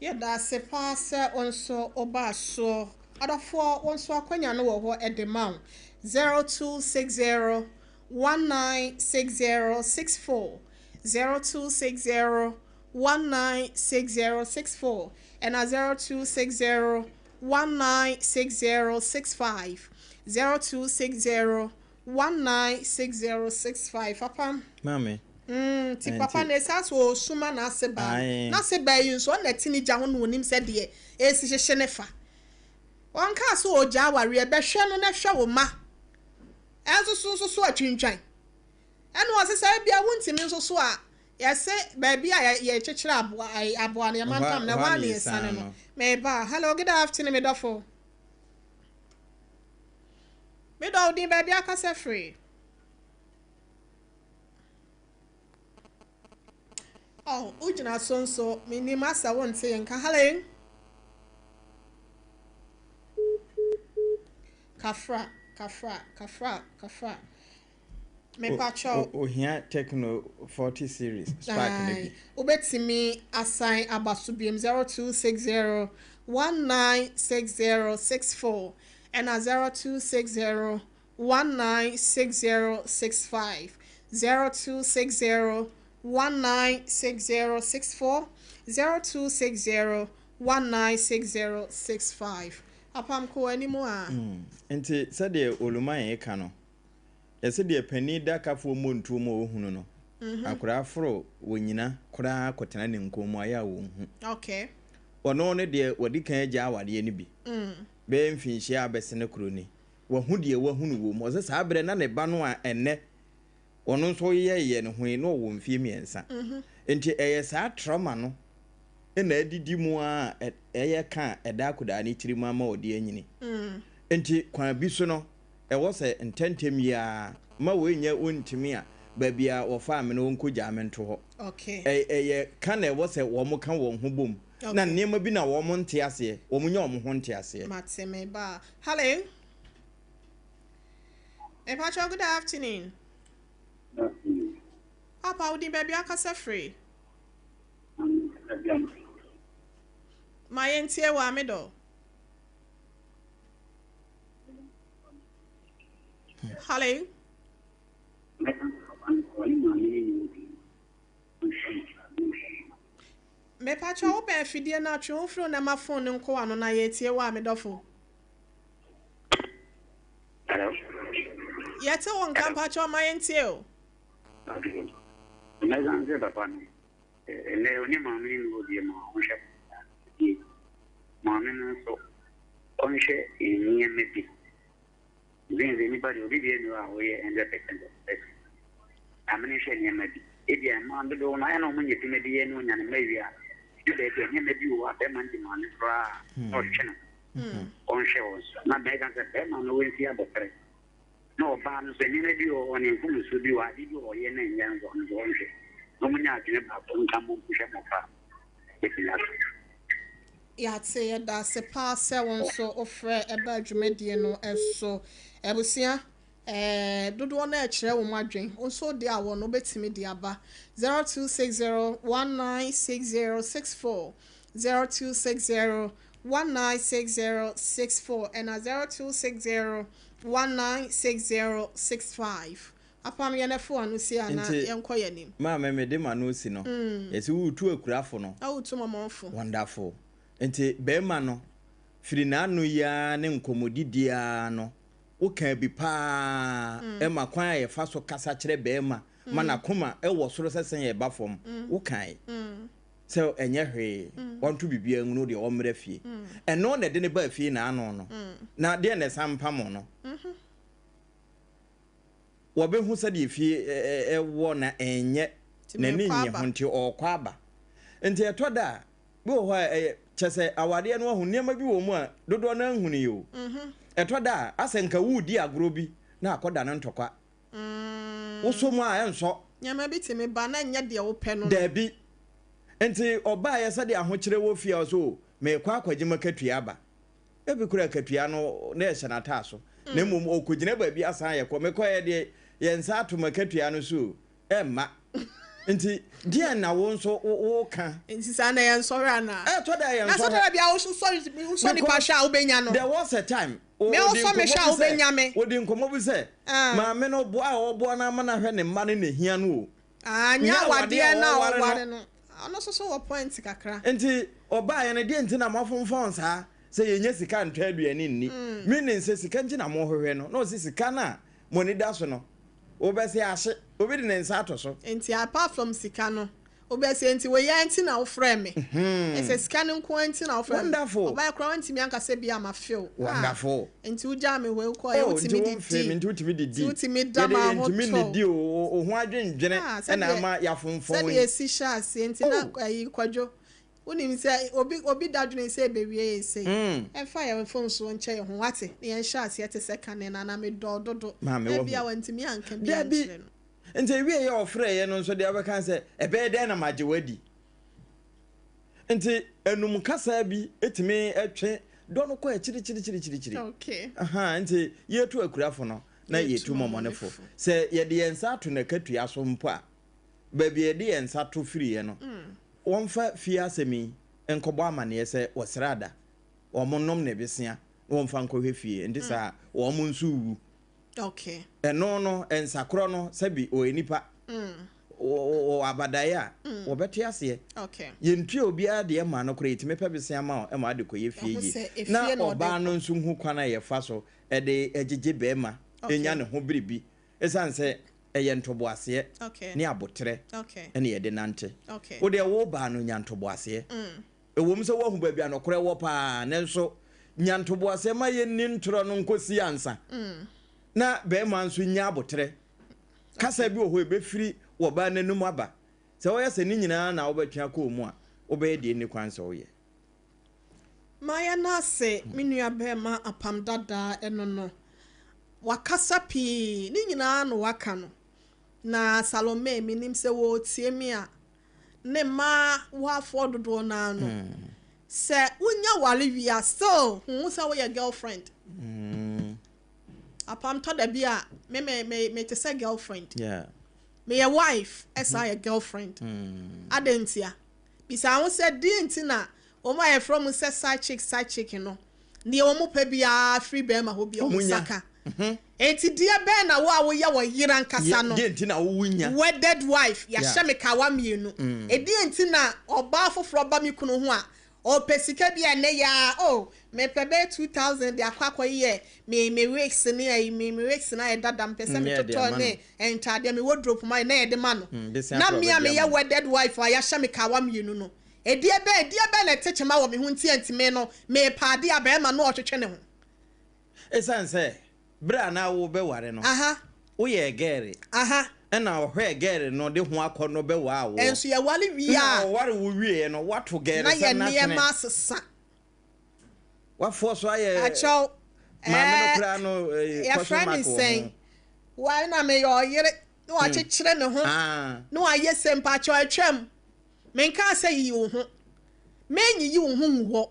Speaker 2: Yɛda ase paa sɛ wo nso wobaa soɔ. Adɔfoɔ, wo nso akwanya no wɔ hɔ de ma wo. 0260 196064, 0260 196064, ɛna 0260 196065, 0260 196065. Papa.
Speaker 1: Maame.
Speaker 2: Nti papa no ɛsiane sɛ ɔresuma n'ase baa no, n'ase baa yi nso ɔna ɛte ne gya ho na ɔnim sɛ deɛ ɛresi hyehye ne fa. Ɔnkaa sɛ ɔregya awareɛ, bɛhwɛ no na hwɛ wo mma nso so nso so atwintwan. Ɛna ɔse sɛ ebia wontumi nso so a, yɛse baabi a yɛkyekyere aboa, aboa no yɛmantam no, ɛhɔ a na yɛsiane no. Meba. Hello, good afternoon, me dɔfo. Me dɔ wo din baabi akasa firi. Oh, wogyina so nso, menim asɛ wo nte nka. Hello. Kafra, kafra, kafra, kafra. Mepakyɛw.
Speaker 1: Ohia Tecno 40 series spark no bi.
Speaker 2: Wobɛtumi asan aba so biom 0260 196064 ɛna 0260 196065 0260 196064 0260 196065. Apam kɔ w'anim a.
Speaker 1: Nti sɛdeɛ Olumae reka no, yɛse deɛ panin da kafoɔ mmɔntuo mu a ɔhunu no, akwadaa foro wɔ nyina koraa kɔtena ne nkɔn mu ayɛ a ɔnhu.
Speaker 2: Okay.
Speaker 1: Ɔno ne deɛ wadi kan agya awadeɛ no bi bɛyɛ mfinhyia a abɛsene koro ni. Wahu deɛ wahunu wɔ mu. Ɔsɛ saa berɛ na ne ba no a ɛnnɛ ɔno nso yɛyɛ ne ho yi na ɔwɔ mfeɛ mmiɛnsa. Nti ɛyɛ saa trauma no na adidi mu ara a ɛyɛ ka a ɛda akwadaa no tirim ama ɔde anyini. Nti kwan bi so no, ɛwɔ sɛ ntɛmntɛm yi ara ma wei nyɛ ɔntumi a baabi a wɔfaa me no wɔnkɔgyaa me nto hɔ. Ɛyɛ ka na ɛwɔ sɛ wɔka wɔn ho bom. Na nneɛma bi na wɔn nte aseɛ, wɔn nya wɔn ho nte aseɛ.
Speaker 2: Mate me ba. Hello. Mepacho, good afternoon. Papa, wo din baabi akasa firi? Ma yɛntie wɔ amedɔ. Hello. Mepacho wo bɛn afidie no atwe wo firi wo na ma phone no nkɔ w'ano na yɛtie wo a medɔfo.
Speaker 11: Hello.
Speaker 2: Yɛte wo nka mpacho ma yɛntie o.
Speaker 11: Okay. Mɛsan sɛ papa no ɛnɛ ɔne maame no wɔ bie ma ɔnhwɛ bie maame no nso ɔnhwɛ nneɛma bi Dwen sɛ nipa deɛ obi deɛ ni hɔ a ɔyɛ 100% perfect. Maame no nhwɛ nneɛma bi. Ebia mmaa dodow no ara na wɔnya adwuma bi yɛ na wɔnya ne mma wie a, ɛdu baabi a nneɛma bi wɔ hɔ a barima no de ma no koraa a, na ɔtwe ne ho, ɔnhwɛ wɔn so. Na mɛka sɛ barima no ɔnsi abɔtere, na ɔbaa no nso nneɛma bi wɔ hɔ, ne mfomsoɔ bi wɔ hɔ, adeɛ bi wɔ hɔ ɔyɛ na ɛnyɛ nso ɔno nso ɔnhwɛ. Na wɔnya adwene baako nka mmom nhwɛ mmɔfra no. Ɛbɛtumi asa.
Speaker 2: Yɛate, yɛda ase paa sɛ wo nso wofrɛ ɛbaa dwumadie no so. Abusua, Ɛɛ, dodoɔ no ara kyerɛ wɔn adwene. Wo nso wo deɛ a wɔ no, wobɛtumi de aba. 0260 196064, 0260 196064, ɛna 0260 196065. Apam yɛn ɛfo ano si a na
Speaker 1: Nti,
Speaker 2: yɛnkɔ yɛn anim.
Speaker 1: maame mede m'ano si no, yɛse woretu akurafo no.
Speaker 2: Na woretu mɔmɔnfo.
Speaker 1: Wonderful. Nti barima no, firi n'ano yi ara ne nkɔmmɔdidie ara no, Wokaa bi paa ma kwan a yɛfa so kasa kyerɛ barima ma n'akoma wɔ soro sɛ sɛn ɛba fam. Wokae sɛ ɛnyɛ hwee, ɔnto biribiara ngu no deɛ ɔmmra fie. Ɛno na ɛde no baa fie n'ano no. Na deɛn na ɛsan mpamoo no? Wɔbɛhu sɛdeɛ fie wɔ na ɛnyɛ n'ani nnye ho nti ɔrekɔ aba. Nti ɛtɔ da a, Bi wɔ hɔ a ɛyɛ kyɛ sɛ awadeɛ no wahu nneɛma bi wɔ mu a dodoɔ no ara nhunui o. Ɛtɔ da a asɛ nka woredi agorɔ bi na akɔda no ntɔkwa. Wosɔ mu a ɛnsɔ.
Speaker 2: Nneɛma bi tumi ba na ɛnyɛ deɛ wopɛ no no.
Speaker 1: Dabi. Nti ɔbaeɛ sɛdeɛ ahokyerɛ wɔ fie a ɔsɛ o merekɔ akɔgye m'akatua aba. Ebi koraa akatua no na ɛhyɛ n'ataaso na mmom ɔrekɔgyina baabi asan ayɛ kɔ. Mekɔeɛ deɛ yɛn nsa ato m'akatua no so o. Ɛmma. Nti deɛn na wo nso woka?
Speaker 2: Nti saa na yɛn sɔhwɛ anaa?
Speaker 1: Ɛtɔ da yɛn
Speaker 2: sɔhwɛ. Na sɛ tɔda bia wo sɔ wosɔ nipa hwɛ a wobɛnya no.
Speaker 1: There was a time.
Speaker 2: Me wosɔ me hwɛ a wobɛnya me.
Speaker 1: Ɔdi nkɔmmɔ bi sɛ, maame no boa a ɔboa no ama no ahwɛ ne mma no na ɛhia no o.
Speaker 2: Ah, nyɛ awadeɛ no a ɔware no. Ɔno nso so wɔ point kakra.
Speaker 1: Nti ɔbaeɛ no deɛ nti na moafomfɔn saa sɛ yɛnya sika ntɔ aduane nni. Meaning sɛ sika nti na mohwehwɛ no. Na ɔse sika no a mo ani da so no, Wobɛse ahye. Obi de ne nsa ato so.
Speaker 2: Nti apart from sika no, wobɛse nti wei ara nti na wofrɛɛ me. Ɛsɛ sika no nko ara nti na wofrɛɛ me.
Speaker 1: Wonderful.
Speaker 2: Ɔbaa koraa wantumi anka sɛ bia ma feel.
Speaker 1: Wonderful.
Speaker 2: Ah, nti wogyaa me hɔ wokɔeɛ
Speaker 1: Oh,
Speaker 2: wotumi
Speaker 1: nti
Speaker 2: didi.
Speaker 1: womfee me, nti wotumi didi.
Speaker 2: Nti wotumi da
Speaker 1: Yɛde
Speaker 2: ma
Speaker 1: yɛntumi
Speaker 2: ahotɔ.
Speaker 1: nnidi o, wo ho adwendwene
Speaker 2: Ah,
Speaker 1: na
Speaker 2: sɛdeɛ
Speaker 1: ama yɛafomfɔn
Speaker 2: sɛdeɛ
Speaker 1: yi.
Speaker 2: ɛsi hyɛ aseɛ nti na
Speaker 1: Oh.
Speaker 2: ayi Kwadwo Wonim sɛ obi obi da dwene sɛ ebewie yɛn sei. Ɛmfa yɛn mfomsoɔ nkyɛ yɛn ho, woate? Na yɛnhyɛ aseɛ te sɛ kane no, anaa medɔ wo dodo.
Speaker 1: Maame, wahu.
Speaker 2: Ebia wantumi anka bi
Speaker 1: Dabi.
Speaker 2: ankyerɛ no.
Speaker 1: Nti ewieeɛ a ɔfrɛeɛ no nso deɛ ɔbɛka ne sɛ, ɛbɛyɛ dɛn na magye wo adi? Nti anum kasa bi tumi twe dɔ no kɔ akyirikyirikyirikyiri.
Speaker 2: Okay.
Speaker 1: Ahaa, nti yɛtu akurafo no na
Speaker 2: Yɛtu
Speaker 1: yɛtu mɔmɔnefo.
Speaker 2: mɔmɔnefo.
Speaker 1: Sɛ yɛde yɛn nsa ato n'akatua so mpo a, baabi a yɛde yɛn nsa to firiiɛ no, wɔmfa fie asɛm yi nkɔbɔ amanneɛ sɛ wɔsra da, wɔnnom ne besea na wɔmfa nkɔhwɛ fie, ɛnte saa a wɔn nso rewu.
Speaker 2: Okay.
Speaker 1: Ɛno no, nsakorɔ no, sɛbi ɔyɛ nipa, wɔwɔ abadaeɛ a, wɔbɛte aseɛ.
Speaker 2: Okay.
Speaker 1: Yɛntua obiara deɛ ma no koraa, yɛtumi pɛ besea ma wo ma wode kɔyɛ fie
Speaker 2: Ɛho
Speaker 1: yie.
Speaker 2: sɛ efie
Speaker 1: Na
Speaker 2: na ɔde
Speaker 1: ɔbaa no
Speaker 2: kɔ.
Speaker 1: nso hu kwan a yɛfa so de gyegye barima nya
Speaker 2: Okay.
Speaker 1: ne ho biribi. Esiane sɛ ɛyɛ ntoboaseɛ ne aboterɛ na yɛde nante. Wo deɛ wo baa no nya ntoboaseɛ. Ɛwom sɛ woahu baabi a nokorɛ wɔ paa, nanso nya ntoboaseɛ ma yɛnni ntorɔ no nkɔsi ansa. Na barima nso nya aboterɛ. Kasa bi wɔ hɔ a ɛbɛfiri ɔbaa no anom aba. Sɛ woyɛ sɛ ne nyinaa na wobɛtwe akɔ wo mu a, wobɛyɛ deɛ ɛnni kwan sɛ woyɛ.
Speaker 2: Mayɛ no ase me nua bɛɛma apam dadaa ɛno no wakasa pii ne nyinaa na waka no na Salome menim sɛ wɔretie me a ne mmaa wafoɔ dodoɔ no ara no sɛ wonya ware wie a still hu sɛ woyɛ girlfriend apam tɔ da bi a me me me me te sɛ girlfriend
Speaker 1: yeah.
Speaker 2: meyɛ wife ɛsan yɛ girlfriend adɛn ntia Bisa ho sɛ, 'Deɛn nti na wɔn a yɛfrɛ wɔn sɛ side chick side chick no, deɛ wɔpɛ biara firi barima hɔ biara, wɔn nsa ka? Enti deɛ bɛn na wo a woyɛ wɔ yere ankasa no, wedded wife, yɛahyɛ me kawa mmienu, ɛdeɛn nti na ɔbaa foforɔ ba me kunu ho a, ɔpɛ sika bi a ɛnnɛ yi ara, oh, mepɛ bɛyɛ 2000 de akɔ akɔyɛ me me wigs ne ayi, me me wigs no ayɛ dada, mepɛ sɛ metotɔ ne Ntaadeɛ, me wardrobe mu ayɛ na yɛde ma no. Na me a meyɛ wedded wife a yɛahyɛ me kawa mmienu no, ɛdeɛ bɛn, ɛdeɛ bɛn na ɛte kyema wɔ me ho nti a nti me no, merepa adeɛ a barima no ɔretwetwe ne ho.
Speaker 1: Esiane sɛ bere a na worebɛware no, woyɛɛ gɛɛre. Ɛna ɔhwɛɛ gɛɛre no de ho akɔnnɔ bɛwaa woɔ.
Speaker 2: Nso yɛware wie a.
Speaker 1: Na ɔware wo wieɛ no, woato
Speaker 2: Na
Speaker 1: gɛɛresɛm
Speaker 2: yɛn
Speaker 1: no atwene.
Speaker 2: nneɛma asesa.
Speaker 1: Wafoɔ so ayɛ
Speaker 2: Akyɛw,
Speaker 1: maame no
Speaker 2: ɛɛ,
Speaker 1: koraa no eh,
Speaker 2: yɛfrɛ
Speaker 1: question
Speaker 2: ne
Speaker 1: mark wɔ
Speaker 2: sɛn?
Speaker 1: ho.
Speaker 2: Wa na meyɛ ɔyere na wakyekyere ne ho
Speaker 1: Ah.
Speaker 2: na wayɛ sɛ mpakyɛw atwam. Menkaa sɛ yiyi wo ho. Menyiyi wo ho ngu hɔ.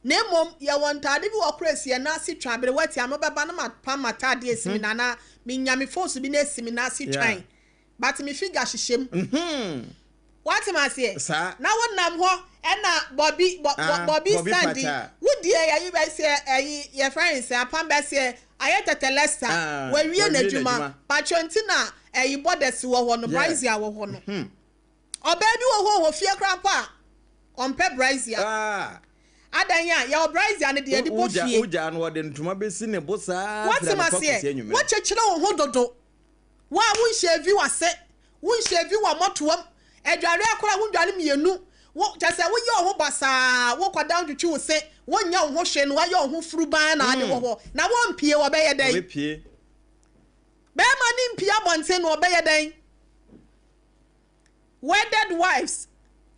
Speaker 2: Na mmom yɛwɔ ntaade bi wɔ kora esi yɛn nan ase twa bere wati ano bɛba na mapam m'ataade esi me nan anaa menya me phones bi na esi me nan ase twan. But me figure hyehyɛ mu. Wate me aseɛ?
Speaker 1: Saa.
Speaker 2: Na wonam hɔ ɛna bɔbi bɔ bɔ
Speaker 1: Ah,
Speaker 2: bɔbi
Speaker 1: Bobby
Speaker 2: stand yi.
Speaker 1: Pacha.
Speaker 2: Wo deɛ yɛyi bɛseɛ ɛyi yɛfrɛ ne sɛ apam bɛseɛ ayɛ tɛtɛlɛsta.
Speaker 1: Ah,
Speaker 2: Wawie
Speaker 1: wawie
Speaker 2: n'adwuma.
Speaker 1: n'adwuma.
Speaker 2: Patro nti na ɛyi bɔdɛs wɔ hɔ no,
Speaker 1: Yeah.
Speaker 2: brazier wɔ hɔ no. Ɔbaa bi wɔ hɔ wɔ fie koraa mpo a ɔmpɛ brazier.
Speaker 1: Ah.
Speaker 2: Adan a yɛwɔ brazier no deɛ yɛde bɔ
Speaker 1: Wogya
Speaker 2: fie.
Speaker 1: wogya no wɔde ntoma bɛsi ne bo saa
Speaker 2: Wate
Speaker 1: firi
Speaker 2: me
Speaker 1: anɔpa kɔsi
Speaker 2: aseɛ?
Speaker 1: anwummerɛ.
Speaker 2: Woakyekyere wo ho dodo. Wo a wonhyɛ vi w'ase, wonhyɛ vi w'amɔtoam, adwareɛ koraa wondware mmienu, wo kyerɛ sɛ woyɛ wo ho basaa, wokɔda wotwitwi wo se, wonyɛ wo ho hwee na woayɛ wo ho furuban na ade wɔ hɔ, na wompie wɔbɛyɛ dɛn?
Speaker 1: Wɔbɛpie.
Speaker 2: Bɛrima no mpie abɔnten na ɔbɛyɛ dɛn? Wedded wives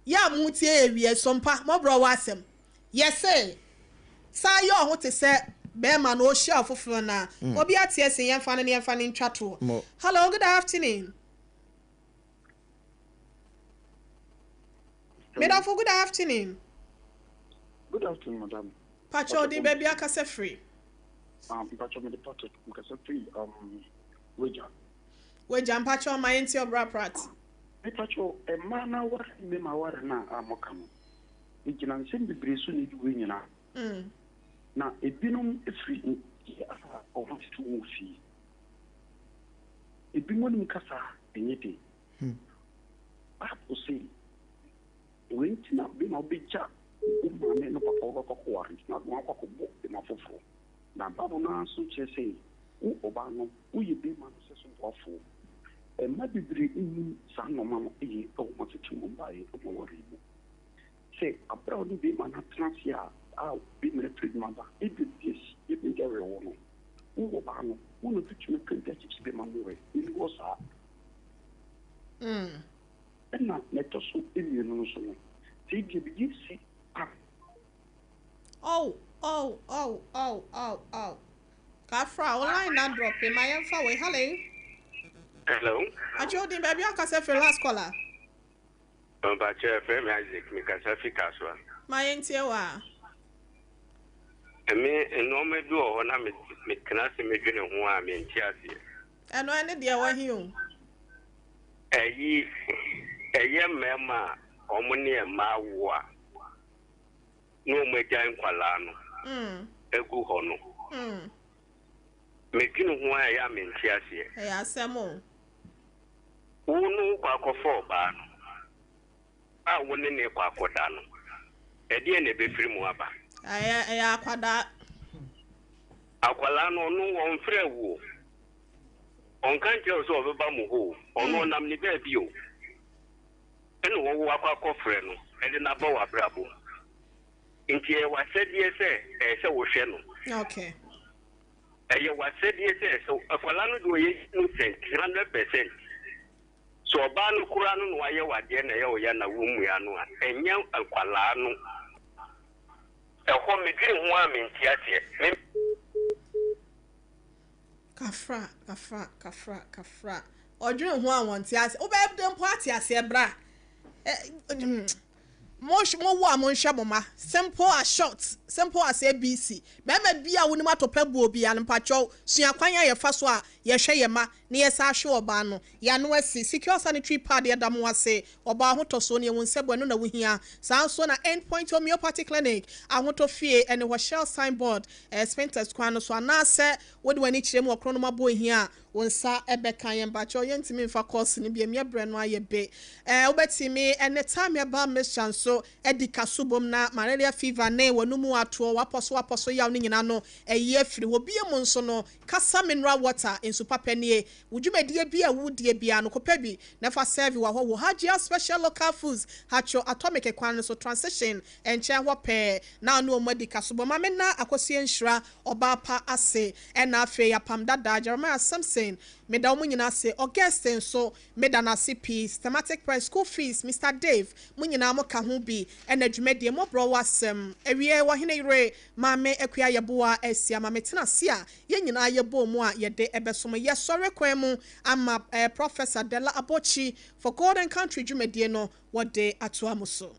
Speaker 2: yɛ a mo tie yɛ wie so mpa mɔbrɔ wɔ asɛm yɛ se san yɛ ɔho te sɛ bɛrima no ɔhyia ɔfoforɔ no a obi ate ase yɛmfa no ne yɛmfa no ntwa toɔ.
Speaker 1: Mo.
Speaker 2: Hello, good afternoon. Medafo, good afternoon.
Speaker 12: Good afternoon, madam.
Speaker 2: Pacho din baabi akasa firi.
Speaker 12: Mpacho mede Patrick mekasa firi Wagya.
Speaker 2: Wagya mpacho ma yɛnti ɔbra prat.
Speaker 12: Mepacho mmaa no aware mmarima aware no a moka no, ɛgyina nsɛm bebree so na ɛdi wei nyinaa. Na ebinom firi nteteɛ a wɔn tete wɔn wɔ fie. Ebinom anim kasa ɛnyɛ den. Bible se wei nti na bɛma wobɛgya wo maame no papa wobɛkɔ akɔware nti na wode wɔn akɔ akɔbɔ bɛma foforɔ. Na Bible no ara nso kyerɛ sɛ wo ɔbaa no woyɛ bɛma no sɛ so boafoɔ. Mma bebree nnim saa nnoɔma no yie wɔ wɔn asetena mu baeɛ wɔ wɔn awareɛ mu. Sɛ aberɛ a wo ne bɛrima no atena ase a a bɛrima no afiri adwuma ba, ebia biribi asi, bɛrima yi awerɛhoɔ no, wo ɔbaa no, wo na wobɛtumi aka biribi akyekye bɛrima no werɛ. Ɛnni hɔ saa. Ɛna na ɛtɔ so mmienu no nso no, sɛ ebia biribi asi a.
Speaker 2: Oh oh oh oh oh oh Kafra wo line na drop ma yɛmfa wei hello.
Speaker 13: Hello.
Speaker 2: Atwe odin baabi akasa firi last caller.
Speaker 13: Mpakyɛ yɛfrɛ me Isaac mekasa fi Kasoa.
Speaker 2: Ma yɛntie wo a.
Speaker 13: Me nnoɔma bi wɔ hɔ na metena ase medwene ho a mente aseɛ.
Speaker 2: Ɛno ɛne deɛ wɔ he o?
Speaker 13: Ɛyi ɛyɛ mmarima a wɔn ne mmaa wo a na wɔn agyae nkwadaa no agu hɔ no. Medwene ho a ɛyɛ a mente aseɛ.
Speaker 2: Ɛyɛ asɛm o.
Speaker 13: Wo no wokɔ akɔfa ɔbaa no a wo ne no rekɔ akɔda no, ɛdeɛn na ɛbɛfiri mu aba?
Speaker 2: Ɛyɛ ɛyɛ akwadaa.
Speaker 13: Akwadaa no ɔno ɔmfrɛ wo o. Ɔnka nkyerɛ wo sɛ ɔbɛba mo hɔ o. Ɔno ɔnam ne baabi o. Ɛna wɔwo akɔ akɔfrɛ no de no aba w'abrabɔ mu. Nti ɛyɛ w'asɛdeɛ sɛ ɛyɛ sɛ wohwɛ no.
Speaker 2: Okay.
Speaker 13: Ɛyɛ w'asɛdeɛ sɛ sɛ akwadaa no deɛ ɔyɛ innocent 100%. Sɛ ɔbaa no koraa no na wayɛ w'adeɛ na ɛyɛ wo ya na wommua no a, ɛnyɛ akwadaa no. Ɛhɔ medwene ho a mente aseɛ. Me.
Speaker 2: Kafra, kafra, kafra, kafra. Ɔdwene ho a wɔnte aseɛ. Wobɛyɛ dɛn mpo ate aseɛ bra? Mo mo wo a monhwɛ mo ma. Simple as short, simple as ABC. Bɛrima bi a wonim atɔpɛ buo biara no mpakyɛw sua kwan a yɛfa so a yɛhwɛ yɛn ma na yɛsan hwɛ ɔbaa no. Yɛano asi. Secure sanitary pad yɛda mo ase. Ɔbaa ahotɔsoɔ no yɛhu sɛ bɔ ɛno na wohia. Saa nso na End Point Homeopathy Clinic, Ahotɔ Fie, ɛne hɔ Shell signboard, ɛyɛ Spintex kwan no so anaasɛ wode w'ani kyerɛ mu wɔ Kronom Abohia a, wo nsa bɛka yɛn. Mpakyɛw yɛntumi mfa course no biom, yɛ berɛ no ayɛ be. Ɛɛ wobɛtumi ɛne Time Herbal Mixture nso. nso adi kaso bom na malaria fever ne w'anomu atoɔ, w'apɔso w'apɔso yaw no nyinaa no ayi afiri hɔ. Bio mu nso no, Kasa mineral water, nsu papa nie. Wo dwumadie bi a wodie biara no, kɔpɛ bi na fa serve w'ahɔhoɔ. Wɔ Hajia Special Local Foods, Hatcho Atomic kwan no so, Transition nkyɛn hɔ pɛɛ na wo ne wɔn adi kaso bom. Maame Nna Akosua Nhyira, ɔbaa pa ase, ɛna afei Apam Dada, Jeremiah Simpson, meda wɔn nyinaa ase. Augustine nso, Meda no ase pii Systematic Press School Fees Mister Dave mo nyinaa mo ka ho bi ɛna dwumadie mmɔborɔ wɔ asɛm awiee Ɔhene yere Maame Akua Yeboah asia ma me tena ase a yɛn nyinaa yɛ bɔɔ mu a yɛde ɛbɛsom yɛ sɔre kwan mu ama Professor Dela Abotsi for God and Country dwumadie no wɔde atoa mo so.